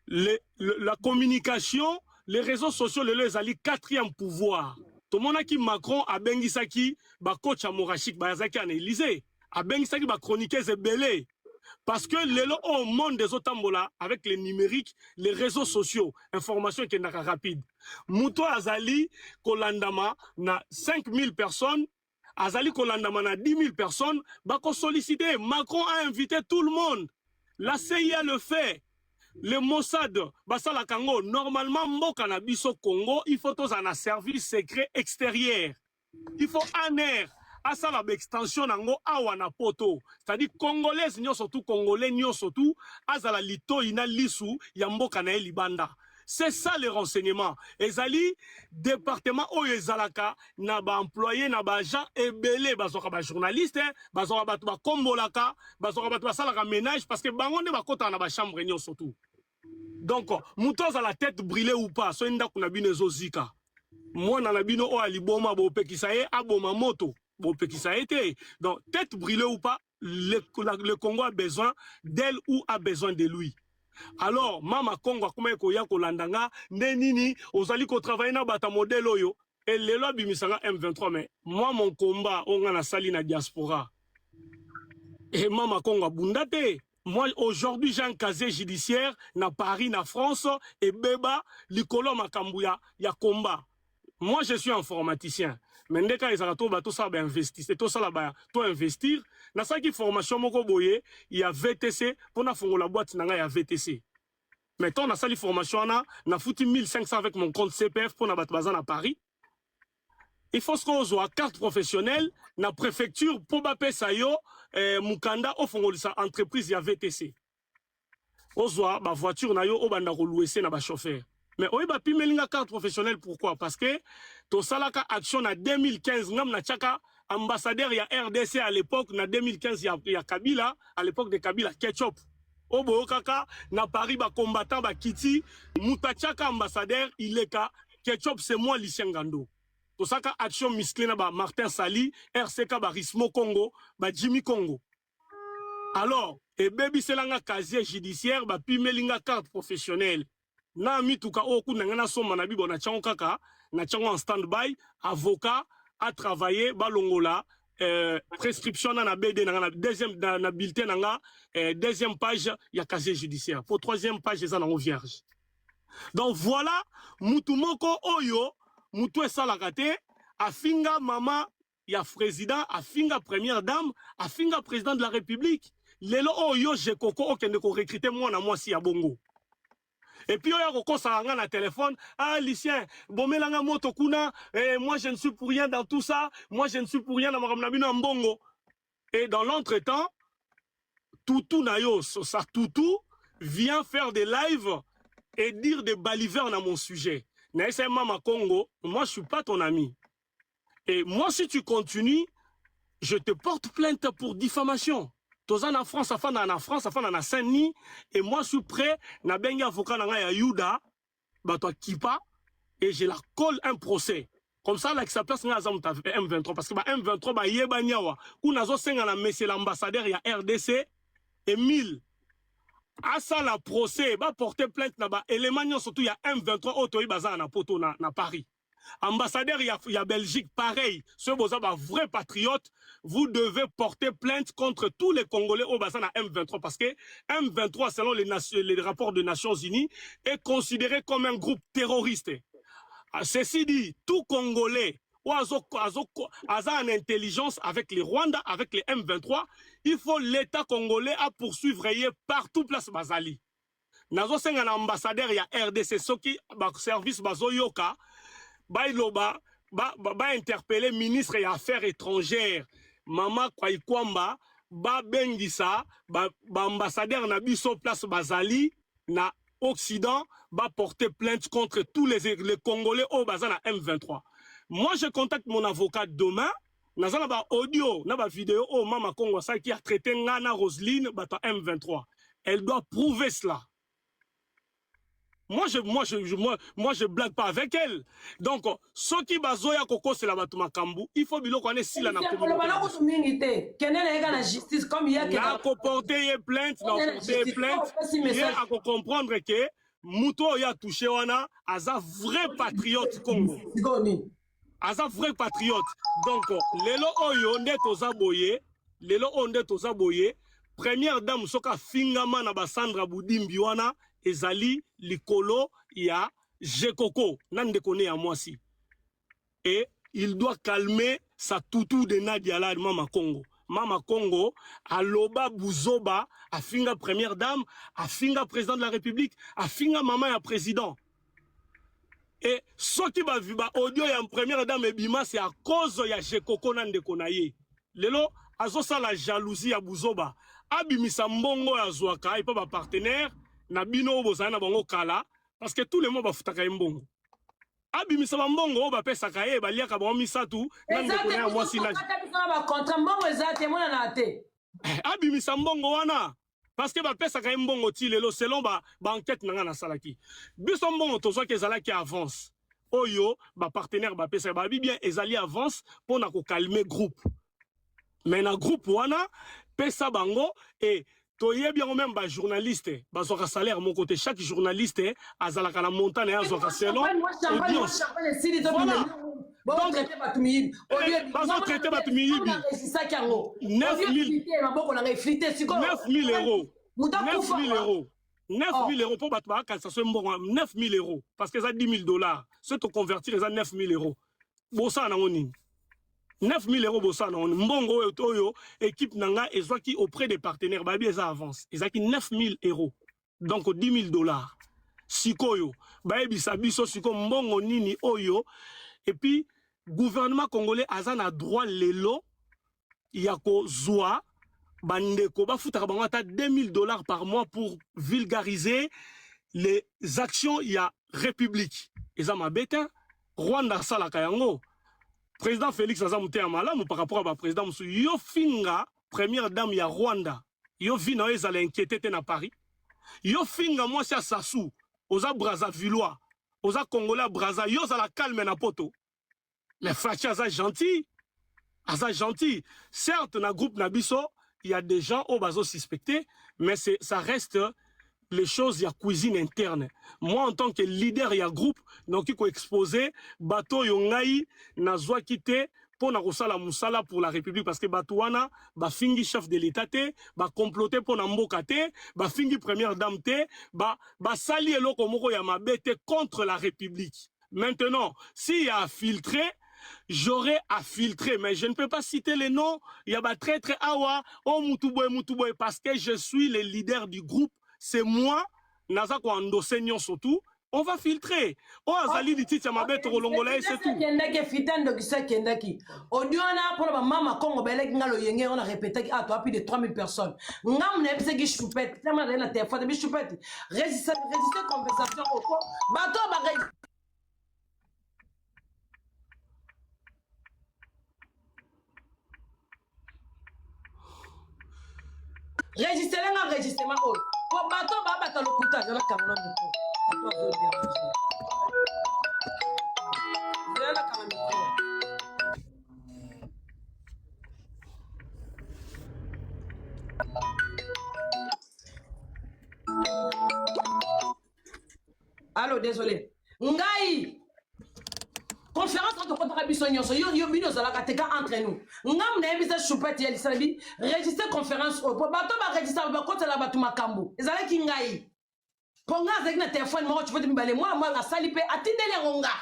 la communication, les réseaux sociaux lelo ezali quatrième pouvoir. Tomonaki Macron abengisaki bacoach ya Morachik, bazalaki na Élysée, abengisaki bachroniqueuse ebele, parce que lelo oyo monde ezotambola avec le numérique, les réseaux sociaux, information ekendaka rapide. Moto azali kolandama na 5000 personnes, azali kolandama na 10 000 personnes, bakosollicite. Macron a invité tout le monde, la CIA le fait, le Mossad basalaka yango. Normalement, mboka na biso Congo, il faut tozala na service secret extérieur. Il faut ANR asala baextension nango awa na Poto, c'est-à-dire congolaise nyonso tu, congolais nyonso tu azala litoi na lisu ya mboka na ye libanda. C'est ça le renseignement. Ezali département oyo ezalaka na baemployé, na baagent ebele. Bazwaka bajournaliste, bazwaka bato bakombolaka, bazwaka bato basalaka ménage, parce que bango nde bakotaka na bachambre nyonso tu. Donc moto azala tête brûlée ou pas, soki ndako na bino ezozika, mwana na bino oyo aliboma, bopekisa ye aboma moto? Bopekisa ye te. Donc tête brûlée ou pas, le Congo a besoin d'elle ou a besoin de lui. Alors Mama Congo akomaki koya kolanda nga nde nini, ozali kotravailler na bato ya modèle oyo. Elelo abimisanga M23. Mais moi, mon combat oyo nga nasali na diaspora, e Mama Congo abunda te. Moi, aujourd'hui, j'ai un casier judiciaire na Paris, na France, ebeba likolo ya makambo ya combat. Moi, je suis informaticien, mais ndeka ezalaka to bato tosala bainvestisse, tosala ba to investir. Nasalaki formation moko boye ya VTC mpo nafongola boîte na ngai ya VTC. Mais ntango nasali formation wana, nafuti 1500 avec mon compte CPF. Mpo na bato baza na Paris, il faut soki ozwa carte professionnelle na préfecture mpo bapesa yo mokanda ofongolisa entreprise ya VTC, ozwa bavoiture na yo, obanda kolouer na bachauffeur. Mais oyo bapimeli nga carte professionnelle, pourquoi? Parce que tosalaka action na 2015. Ngam natiaka ambassadeur ya RDC à l'époque, na 2015 ya Kabila, à l'époque de Kabila, Ketchup oyo boyokaka na Paris, bacombattant bakiti, moto atiaka ambassadeur Ileka Ketchup, c'est moi, Lucien Ngando. Tosalaka action musclé na ba Martin Sali, RCK, barismo Congo, bajimmy Congo. Alors ebebiselanga casier judiciaire, bapimeli nga carte professionnelle na mituka oyo kuna ngai nasomba na bibo, natiango kaka, natiango en stand by. Avocat a travaillé, balongola prescription na BD na nga na deuxième na bulletin na nga, deuxième page ya casier judiciaire, po troisième page eza nango vierge. Donc voilà, mutu moko oyo mutu esalaka te, afinga mama ya président, afinga première dame, afinga président de la République. Lelo oyo yo Jekoko okende korecruter mwana mwasi ya bongo, et puis oyo akokosaka nga na téléphone: "Ah Lucien, bomelanga moto kuna." Moi, je ne suis pour rien dans tout ça. Moi, je ne suis pour rien na makambo na bino ya mbongo. Et dans l'entretemps, toutou na yo, sa toutou vient faire des lives et dire des balivernes à mon sujet. Naesa Mama Congo, moi, je suis pas ton ami, et moi, si tu continues, je te porte plainte pour diffamation. Toza na France, afanda na France, afanda na Saint-Denis, et moi, je suis prêt. Nabengi avocat na ngai ya Yuda, bato akipa, et je la colle un procès comme ça, alakisa place ngai aza moto ya M23, parce que ba M23 bayebani awa. Kuna azosenga na monsieur l'ambassadeur ya RDC Emile asala procès, baporte plainte na baélément nyonso tu ya M23 oyo toyebi baza na Poto, na Paris. Ambassadeur ya Belgique, pareil. Soki boza ba vrai patriote, vous devez porter plainte contre tous les Congolais oyo baza na M23, parce que M23, selon les rapports des Nations Unies, est considéré comme un groupe terroriste. Ah, ceci dit, tout Congolais oyo azo, azo, aza en intelligence avec les Rwanda, avec les M23, il faut l'État congolais à poursuivre ye partout place bazali. Nazosenga na ambassadeur ya RDC soki ba service bazoyoka bailoba ba, ba, ba interpeller ministre ya affaires étrangères mama Kwaikwamba babengisa ba, ba ambassadeur na biso place bazali na Occident ba porter plainte contre tous les, les Congolais oyo baza na M23. Moi je contacte mon avocat demain naza na ba audio na ba video oyo mama Congo asalaki a traité nga na Roseline bato ya M23. Elle doit prouver cela. Moi je, moi, je, je, moi, moi, je blague pas avec elle. Donc, soki bazoya kokosela bato makambo, il faut biloko wana esila na koloba na kutu mingi te. Kende na ye na justice comme ye na ko porter ye plainte, na porter ye plainte, ye ako comprendre que moto oyo a touché wana aza vrai patriote Congo. Aza vrai patriote. Donc, lelo oyo nde toza boye, lelo oyo nde toza boye, première dame soki afingama na ba Sandra Budimbi wana ezali likolo ya Jekoko na ndeko ne ya mwasi. Et il doit calmer sa toutou de Nadia là, Mama Congo. Mama Congo aloba buzoba, afinga première dame, afinga président de la République, afinga maman ya président. Et soki ba ba audio ya première dame ebima c'est à cause ya Jekoko na ndeko na ye. Lelo azosala jalousie ya buzoba, abimisa mbongo ya azwaka epa ba partenaire na bino oyo bozali na bango kala parce que tous les mois bafutaka ye mbongo. Abimisa ba mbongo oyo bapesaka ye, baliaka bango misatu na ndeko na ya mwasi na ba contrat mbongo eza te monana te. Abimisa mbongo wana parce que bapesaka ye mbongo ti lelo selon ba ba enquête na nga nasalaki. Biso mbongo tozwaki ezalaki avance oyo ba partenaire bapesaka, babi bien ezali avance pona ko calmer groupe. Mais na groupe wana pesa bango et toyebi yango même ba journaliste bazwaka salaire moko te, chaque journaliste azalaka na montant na ye azwaka selon audience. Voilà. Donc, bazo traiter bato miyibi. 9000 euros. 9000 euros. 9000 euros mpo bato bakanisa so mbongo 9000 euros parce que eza 10 000 dollars soki toconvertir eza 9000 euros bosala nango nini 9000 euros bosala nango nini mbongo oyo oyo équipe na nga ezwaki auprès des partenaires bayebi eza avance ezalaki 9000 euros donc 10 000 dollars sikoyo bayebisa biso sikoyo mbongo nini oyo et puis gouvernement congolais aza na droit lelo ya kozwa bandeko bafutaka bango ata 2000 dollars par mois pour vulgariser les actions ya république eza mabe te Rwanda asalaka yango président Félix aza motema malamu par rapport à ba président mosusu yo finga première dame ya Rwanda yo vi na yo ezala inquiété te na Paris yo finga mwasi ya Sassou oza Brazzavillois oza congolais ya Brazza yo ozala calme na poto mais Fatshi aza gentil aza gentil certes na groupe na biso il y a des gens oyo bazo suspecter mais c'est ça reste les choses ya cuisine interne moi en tant que leader ya groupe nakoki ko exposer bato oyo ngai nazwaki te mpo na kosala mosala pour la république parce que bato wana bafingi chef de l'état te bacomplote mpo na mboka te bafingi première dame te basali eloko moko ya mabe te contre la république maintenant s'il y a à filtrer j'aurais à filtrer mais je ne peux pas citer les noms il y a ba traître awa oh mutu boye mutu boye parce que je suis le leader du groupe c'est moi naza ko endosser nyonso tout on va filtrer oyo azali lititi ya mabe tokolongola ye c'est tout akendaki fita ndokisi akendaki audio wana mpona bamama congo bayelaki nga loyenge yango na repetaki ah toa plus de 3000 personnes ngamu nayebisaki choupette tama nazali na telefone bi choupette résiste conversation oko bato ba registre nga enregistrement oyo po bato babata lokuta azala kanga na micro bato azoderange zela kanga micro allo désolé ngai conférence oyo tokotaka biso nyonso yo yo bino ozalaka te ka entre nous ngamu nayebisa choupette ya lisala bi registre conférence oyo po bato baregistre bakotela bato makambo ezalaki ngai mpo ngai azalaki na telefone moko choupette mibale mwana mwana asali mpe atindeli yango nga.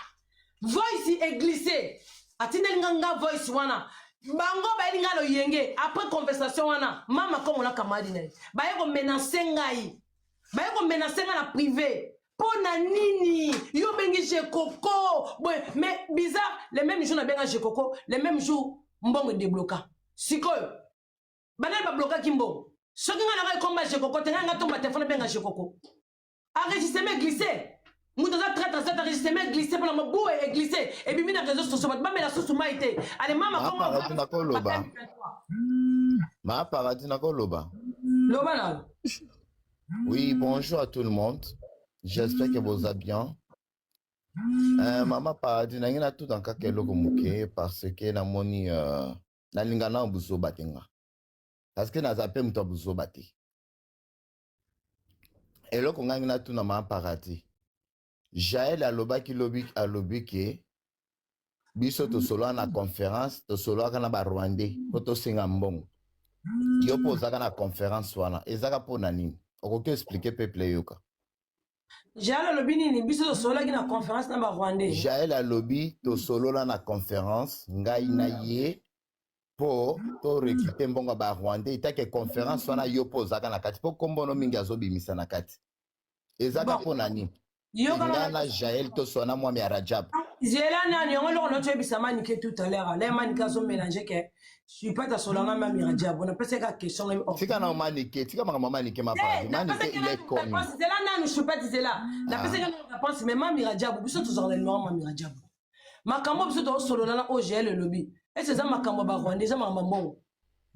Voice eglisse atindeli nga nga voice wana bango bayeli nga loyenge après conversation wana mama kongo na kamadi na ye baye komenase ngai baye komenase ngai na privé mpo na nini yo obengi jekoko boye mais bizarre le même jour nabenga jekoko le même jour mbongo edebloka sikoyo banani bablokaki mbongo soki ngai nanga ekomba jekoko te ngai nga tomba telefone abenga jekoko enregistrement glisse moto aza traite aza enregistrement glisse mpona mabuwe eglisse ebimi na réseau sociaux bato bamela susu mai te ale mama paradis nakoloba ma paradis nakoloba loba na oui bonjour à tout le monde j'espère que boza bien euh, mama paradis nangi natuta kaka eloko moke parce que namoni euh, nalinga nao buzoba te nga parce que naza mpe moto ya buzoba te eloko ngai natuna ma paradis jael alobaki lobi alobi ke biso tosololaka na conférence tosololaka na barwandais mpo tosenga mbongo yo mpo ozalaka na conférence wana ezaka mpo na nini okoki explike peuple eyoka jael alobi nini biso tosololaki na conférence na barwandais jael alobi tosolola na conférence ngai na ye mpo to recrute mbongo ya ba rwandais etake conférence wana yo mpo ozalaka na kati mpo nkombo no mingi azobimisa na kati ezaka mpo na nini nga na jael toswana mwami ya rajab zela nani yango eloko noti oyebisa manike tout à l'heure alain manike azomélange ke supete asolanga mami rajab napesaki ka question ngai oh. tika na manike tika makambo manike mapanzi manike il est connu zela nanu supete zela napesaki nanu réponse mais mami rajab biso tozalaka na numéro mami rajab makambo biso tozosolola na ogl elobi ese eza makambo ya barwanda eza makambo ya mbongo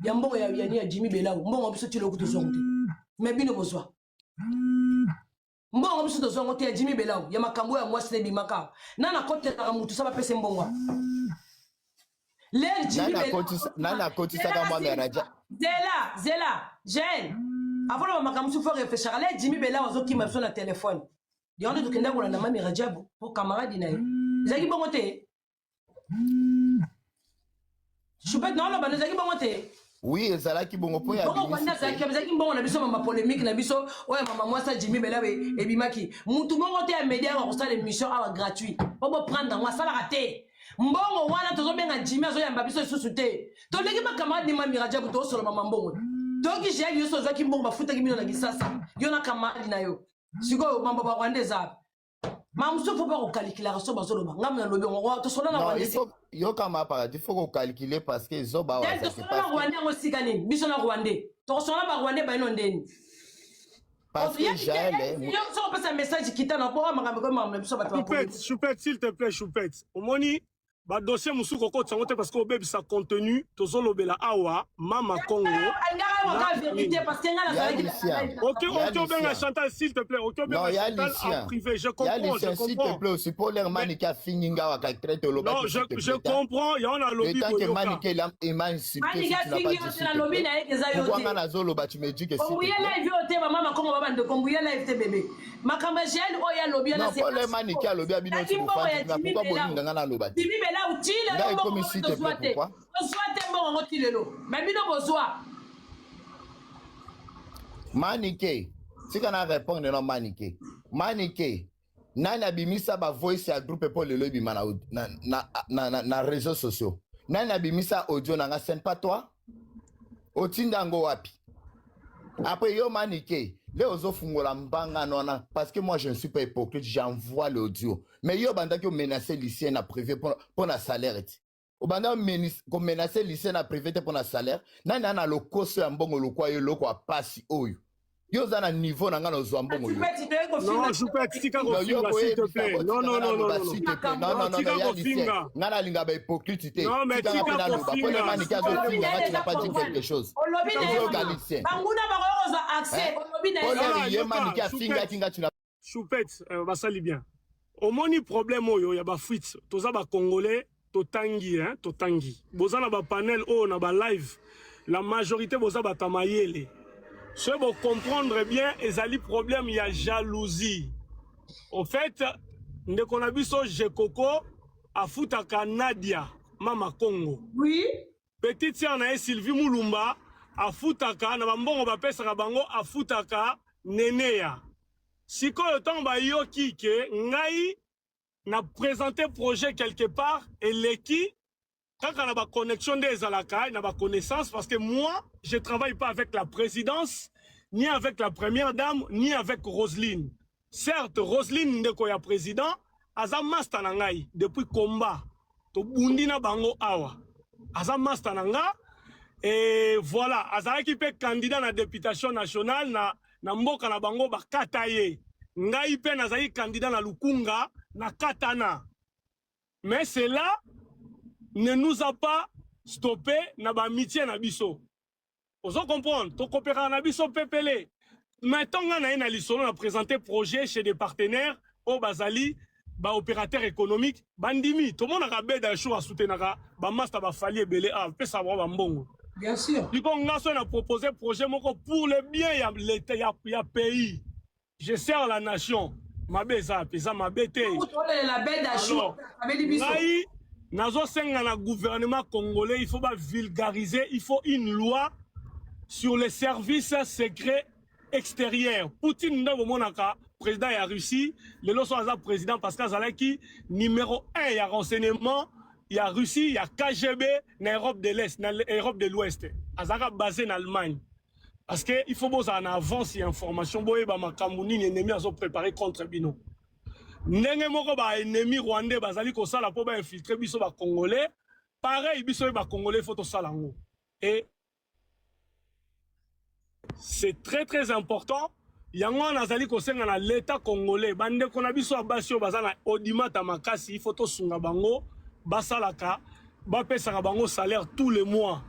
ya mbongo ya yani ya jimi belau mbongo biso ti loku tozwango te me bino bozwa mbongo biso tozwango te ya jimi belau ya makambo ya mwasi na ebimaka na nakotelaka motu sa bapesa mbongo ler jimi nani akotisaka mwa meraja zela zela jeune avant na bamakambo mosusu fo reflechaka ler jimi belau azokima biso na telefone yango nde tokenda kolanda mami rajabu mpo camarade na ye ezalaki bongo te choupette naoloba no ezalaki bongo te oui ezalaki bongo mpo ya bongo rwanda azalaki ezalaki mbongo na biso mama polémique na biso oyo mama mwasi ya jimi belawe ebimaki mutu moko te ya media yango akosala émission awa gratuit mpo boprendre yango asalaka te mbongo wana tozobenga jimi azoyamba biso lisusu te toleki bacamarade ni mami rajabu tozosoloba mambongo toyoki jael nyonso ozwaki mbongo bafutaki bino na kisasa yo na camarade na yo sikoyo mambo ba rwanda eza ma mosusu fo mpe kokalikilaka so bazoloba ngai nalobi yango tosola na rwanda yoka ma paradis faut kokalkile parce que zoba awa tosola na rwanda yango esika nini biso na rwandais tokosola ba rwandais bayino ndeni parce que jael so opesa message kita na po makambo ekomi makambo na biso bato choupette choupette s'il te plaît choupette omoni ba dossier mosusu kokotisa yango te parce que obebisa contenu tozolobela awa mama congo ok ok obenga chantal s'il te plaît ok obenga chantal en privé je comprends je s'il te plaît aussi pour l'air manike afingi nga waka traite oloba non je, je comprends yango nalobi tant que manike il m'a insulté si tu n'as pas dit s'il te plaît pourquoi nga nazoloba tu me dis que s'il te plaît live oyo te bamama kongo babandeko mbuya live te bebe makambo ya jael oyo alobi wana non paul manike alobi abino ti bofandi na pourquoi bolinga nga naloba te jimi belau ti lelo ekomi s'il te plaît pourquoi tozwa te mbongo yango ti lelo mais bino bozwa manike tika na répondre no manike manike nani abimisa ba voice ya groupe mpo lelo ebima na, na, na, na, na, na réseaux sociaux nani abimisa audio na nga ce n'est pas toi otinda yango wapi après yo manike le ozofungola mbanga wana parce que moi je ne suis pas hypocrite j'envoie l'audio mais yo obandaki omenace lucien na privé mpo na salaire ti obanda komenace lucien na privé te mpo na salaire nani ana lokoso ya mbongo lokwa yo eloko ya pasi oyo yo oza na niveau na ngai nazwa mbongo yo non Choupette tika kofinga s'il te plaît non non non non non non tika kofinga ngai nalinga ba hypocrite te non mais tika kofinga po le manike azofinga ngai tu n'as pas dit quelque chose olobi na ye banguna bakoki kozwa accès olobi na ye ye manike afingaki ngai tu n'as Choupette euh, basali bien omoni problème oyo ya ba fuite toza ba congolais totangi hein totangi boza na ba panel oyo na ba live la majorité boza bato ya mayele soki bo comprendre bien ezali problème ya jalousie au fait ndeko na biso jekoko afutaka nadia mama congo oui petite sœur na ye sylvie mulumba afutaka na bambongo bapesaka bango afutaka neneya sikoyo ntango bayoki ke ngai Na presenter projet quelque part eleki kaka na ba connexion nde ezalaka na ba connaissance parce que moi je travaille pas avec la présidence ni avec la première dame ni avec Roseline. Certes Roseline ndeko ya président aza master na ngai depuis combat tobundi na bango awa aza master na nga et voilà azalaki mpe candidat na députation nationale na, na mboka na bango bakata ye ngai mpe nazalaki candidat na Lukunga na katana mais cela ne nous a pas stoppé na ba amitié na biso ozo comprendre tokopekaka na biso pepele mais ntango ngai na ye na lisolo na présenter projet chez des partenaires oyo bazali baopérateur économique bandimi tomonaka beda jour asoutenaka bamasta bafali ebele awa apesaka bango bambongo. Bien sûr. Liko nga so na proposer projet moko pour le bien ya l'État ya, ya pays. Je sers la nation. Mabe eza eza mabe te. Alors, ngai nazosenga na gouvernement congolais, il faut ba vulgariser, il faut une loi sur les services secrets extérieurs. Poutine nde bomonaka président ya Russie, lelo so aza président parce que azalaki numéro 1 ya renseignement ya Russie, ya KGB na Europe de l'Est, na Europe de l'Ouest. Azalaka basé na Allemagne. Parce que il faut bozala na avance ya information boyeba makambo nini ennemi azo préparer contre bino. Ndenge moko ba ennemi rwandais bazali kosala mpo ba infiltrer biso ba congolais, pareil biso ba congolais faut tosala yango. Et c'est très très important. Yango wana azali kosenga na l'État congolais, bandeko na biso ya basi oyo baza na odimata makasi, il faut tosunga bango, basalaka, bapesaka bango salaire tous les mois.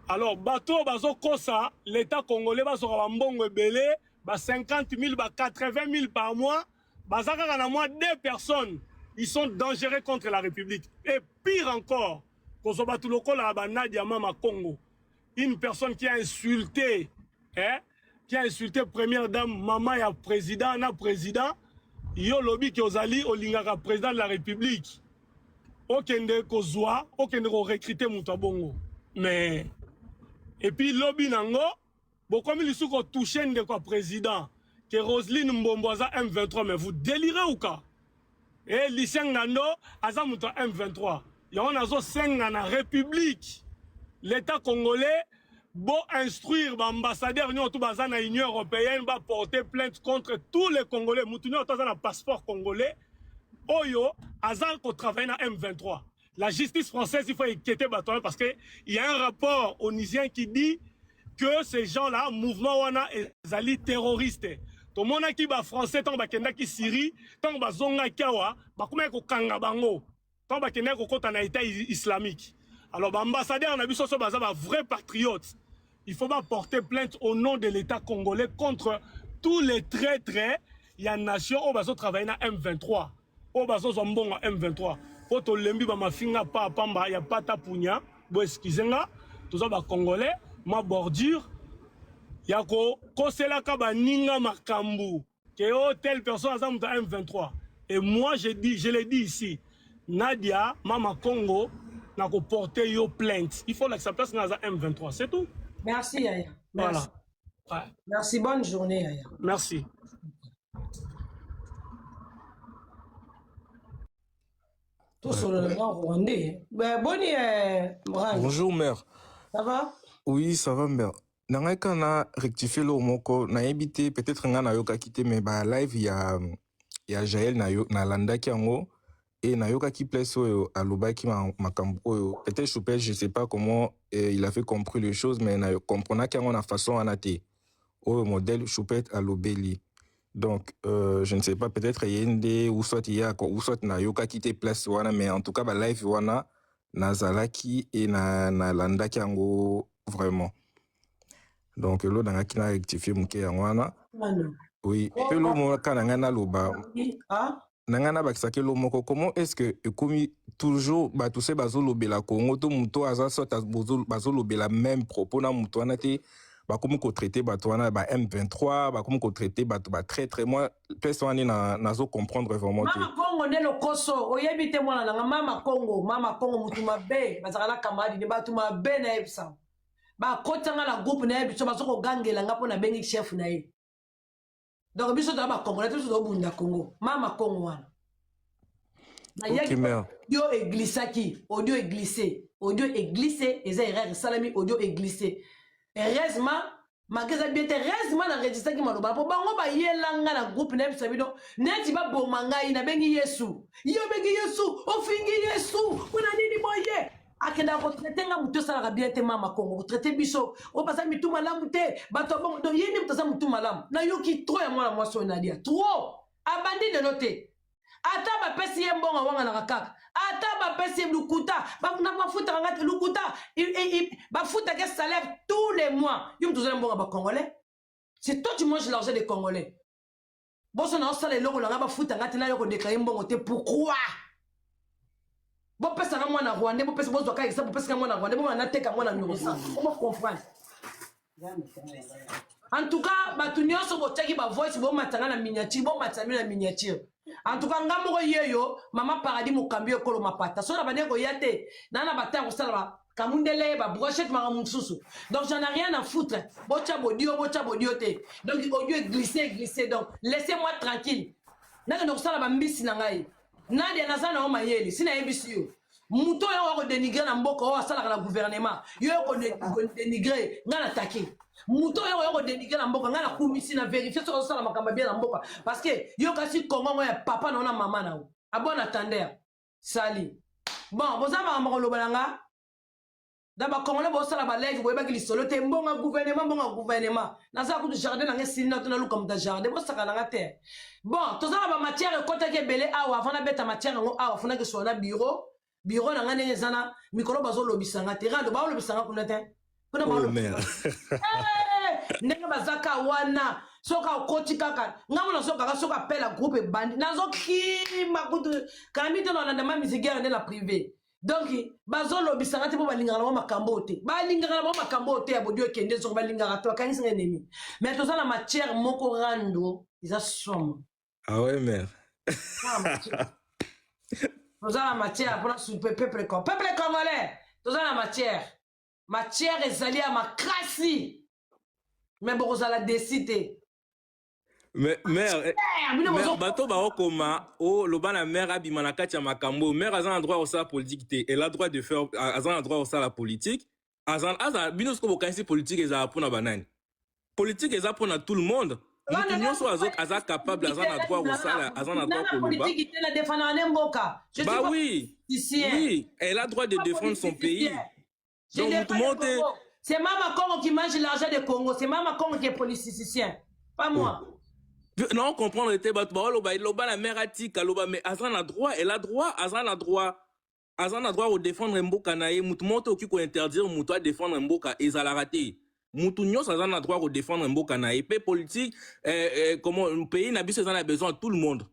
Alors bato oyo bazokosa l'État congolais bazwaka bambongo ebele ba 50 000 ba 80 000 par mois, baza kaka na mwa deux personnes, ils sont dangereux contre la République. Et pire encore, kozwa bato lokola ba Nadia Mama Congo, une personne qui a insulté, hein, qui a insulté première dame, maman ya président na président, yo lobi ki ozali olingaka président de la République, okende kozwa, okende korecruter moto ya bongo. Mais et puis lobi nango bokomi lisusu kotouche ndeko ya président ke Roseline Mbombo aza M23, mais vous délirez ou quoi? E Lucien Ngando aza moto ya M23. Yango nazosenga na République, l'État congolais, bo instruire baambassadeur nyonso baza na Union européenne baporter plainte contre tous les Congolais, motu nyonso aza na passeport congolais oyo aza kotravailler na M23. La justice française, il faut inquiéter bato wana parce que il y a un rapport onusien qui dit que ces gens-là, mouvement wana ezali terroriste. Tomonaki bafrançais ntango bakendaki Syrie, ntango bazongaki awa bakomaki kokanga bango ntango bakendaki kokɔta na État islamique. Alors baambassadeur na biso so baza bavrai patriote, il faut baporter plainte au nom de l'État congolais contre tous les traîtres ya nation oyo bazotravaille na M23, oyo bazozwa mbongo ya M23, mpo tolembi bamafinga pa pamba ya pata punya. Bo excuse nga, toza bacongolais, mwa bordure ya kokoselaka baninga makambo ke o telle personne aza moto ya M23. Et moi je dis, je l'ai dit ici, Nadia Mama Congo, na koporte yo plainte, il faut lakisa place nga aza M23, c'est tout. Merci Yaya. Merci. Voilà. Ouais. Merci, bonne journée Yaya. Merci. Tosolola na rwandais. Ben, boni Brand. Bonjour mère. Ça va? Oui, ça va mère. Na ngai kaka na rectifier eloko moko, nayebi te, peut-être ngai nayokaki te, mais ba live ya Jael nalandaki yango e nayokaki place oyo alobaki makambo oyo. Peut-être Choupel, je sais pas comment il avait compris les choses, mais na comprenaki yango na façon wana te oyo modèle Choupette alobeli. Donc je ne sais pas, peut-être ye nde ou soit ye ou soit nayokaki te place wana, mais en tout cas ba live wana nazalaki e na nalandaki yango vraiment. Donc elo nangaki na rectifier moke yango wana. Mano. Oui, mpe elo moko kaka na ngai naloba Ah? na ngai nabakisaki elo moko: comment est ce que ekomi toujours bato se bazolobela Congo to moto aza soit bazolobela même propos na moto wana te, bakomi kotraite bato wana ba M23, bakomi kotraite bato batraître? Moi place wana nde nazo comprendre vraiment te. Mama Kongo nde lokoso oyebi te, mwana nanga. Mama Kongo, Mama Kongo mutu mabe, bazalaka na camarade ne bato mabe. Nayebisa bakotanga na groupe na ye, biso bazo kogangela nga mpo nabengi chef na ye. Donc biso toza bacongolais te, biso tozobunda Congo. Mama Kongo wana. Nayaki Ok, mère. Audio eglissaki, audio eglisse, audio eglisse, eza erreur esalami, audio eglisse. Heureusement, malgré eza bien te, heureusement na enregistraki maloba po bango bayela nga na groupe nayebisa bino neti baboma ngai nabengi Yesu. Yo obengi Yesu, ofingi Yesu, mpona nini boye? Akendaka kotraite nga motu esalaka bien te mama Kongo, kotraite biso oyo baza mitu malamu te, bato ya bongo. Donc ye nde moto aza motu malamu. Nayoki trop ya mwana mwasi oyo Nadia, trop. Abandi lelo te. Ata bapesi ye mbongo awanganaka kaka. Ata bapesi ye lukuta, bafutaka nga te lukuta, bafutaka ye salaire tous les mois. Yo moto oza na mbongo ya ba Congolais. C'est toi tu manges l'argent des Congolais. Boso na osala eloko na nga bafuta nga te na yo ko déclarer mbongo te pourquoi? Bopesa nga mwana Rwandais, bopesa bozwa ka exemple, bopesa nga mwana Rwandais, bomona nateka mwana nourrissant. Comment comprendre? En tout cas, bato nyonso botiaki ba voice, bomatisa nga na miniature, bomatisa bino na miniature. En tout cas, nga moko yeyo, mama Paradis mokambi ekolo mapata. So na bande koya te, na na bata kosala ba kamundele, ba brochette makambo mosusu. Donc j'en ai rien à foutre. Botia bodio, botia bodio te. Donc audio est glissé, glissé. Donc laissez-moi tranquille. Nakende kosala ba mbisi na ngai. Nadia naza na yo mayele, si nayebisi yo. Moto oyo ako dénigrer na mboka oyo asalaka na gouvernement, yo ko dénigrer nga na take. Moto oyo ako dénigrer na mboka nga na kumisi na vérifier soki osala makambo bien na mboka parce que yo kasi Congo ngo ya papa na yo na mama na yo. A bon attendeur. Sali. Bon, boza makambo koloba na nga. Na ba Congolais bosala ba live boyebaki lisolo te mbonga gouvernement mbonga gouvernement. Naza kutu jardin na nga esili na to naluka moto ya jardin bosaka na nga te. Bon, toza na ba matière ekotaki ebele awa avant nabeta matière yango awa funaki sola na bureau. Bureau na nga ndenge eza na mikolo bazolobisa nga te. Rando baolobisa nga kuna te. Kuna Oh, baolobisa mère. nga. Ndenge bazaka wana soki okoti kaka nga mona soki kaka soki appel à groupe ebandi nazokima kutu kambi te na olanda ma musique nde na privé. Donc bazolobisa nga te mpo balingaka na bango makambo oyo te, balingaka na bango makambo oyo te ya bodio ekende soko balingaka te bakangisi nga ennemi. Mais toza na matière moko rando eza somo. Ah ouais, mère. Toza na matière mpona soupe peuple peuple congolais, toza na matière, matière ezali ya makasi mais bokozala desi te. Mais mère, Eh, bino mère, bato baokoma o loba na mère abima na kati ya makambo. Mère aza na droit kosala politique te? Elle a droit de faire, aza na droit kosala politique. Aza aza bino siko bokanisi politique ezala mpona banani? Politique eza mpona tout le monde. Moto nyonso aza capable, aza na droit kosala, aza na droit koloba. Politique te, na défendaka nde mboka. Je suis Bah pas oui. politicien. Oui, elle a droit de Pas défendre son pays. politicien. Je Donc, défends tout le monde le Congo. C'est Mama Congo qui mange l'argent de Congo. C'est Mama Congo qui est politicien. Pas moi. Non, comprendre te bato baoloba loba na mère atika loba, mais aza na droit, elle a droit, aza na droit, aza na droit kodéfendre mboka na ye. Mutu moko te okoki kointerdire mutu adéfendre mboka, ezalaka te. Mutu nyonso aza na droit kodéfendre mboka na ye. Mpe politique, comment pays na biso eza na besoin ya tout le monde,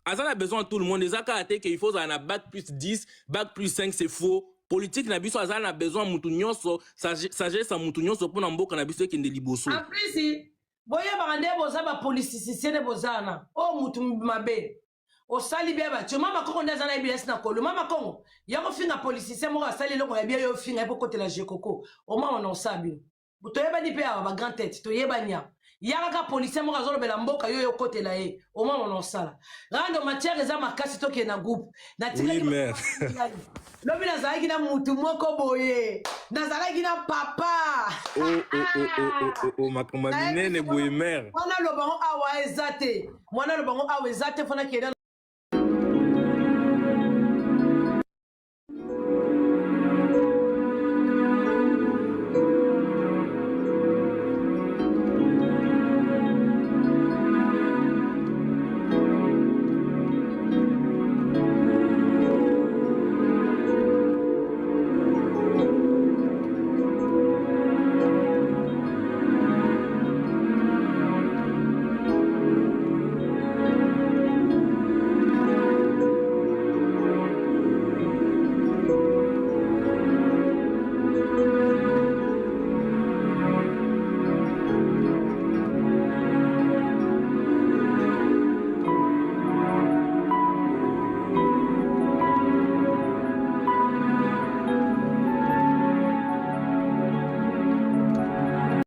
aza na besoin ya tout le monde. Eza kaka te ke il faut ozala na bac plus 10, bac plus 5, c'est faux. Politique na biso aza na besoin ya mutu nyonso, sagesse ya mutu nyonso mpona mboka na biso ekende liboso. En plus, boyebaka nde boza bapoliticien nde boza na oyo mutu mabe osali bia batio. Mama Kongo nde aza na yebi na kolo. Mama Kongo yango finga politicien moko asali eloko ya bia, yo finga ye mpo kotela jekoko omama na osala bino. Toyebani mpe awa, bagrand tête toyebani awa. Ya kaka policier moko azolobela mboka, yo okotela ye omama na osala. Rando, matière eza makasi, tokende na groupe. Oui, mère. Lobi nazalaki na mutu moko boye, nazalaki na papa. Oh, oh, oh, oh, oh, oh, oh, makambo ya minene boye, mère. Mwana alobango awa eza te, mwana alobango awa eza te, fona kende.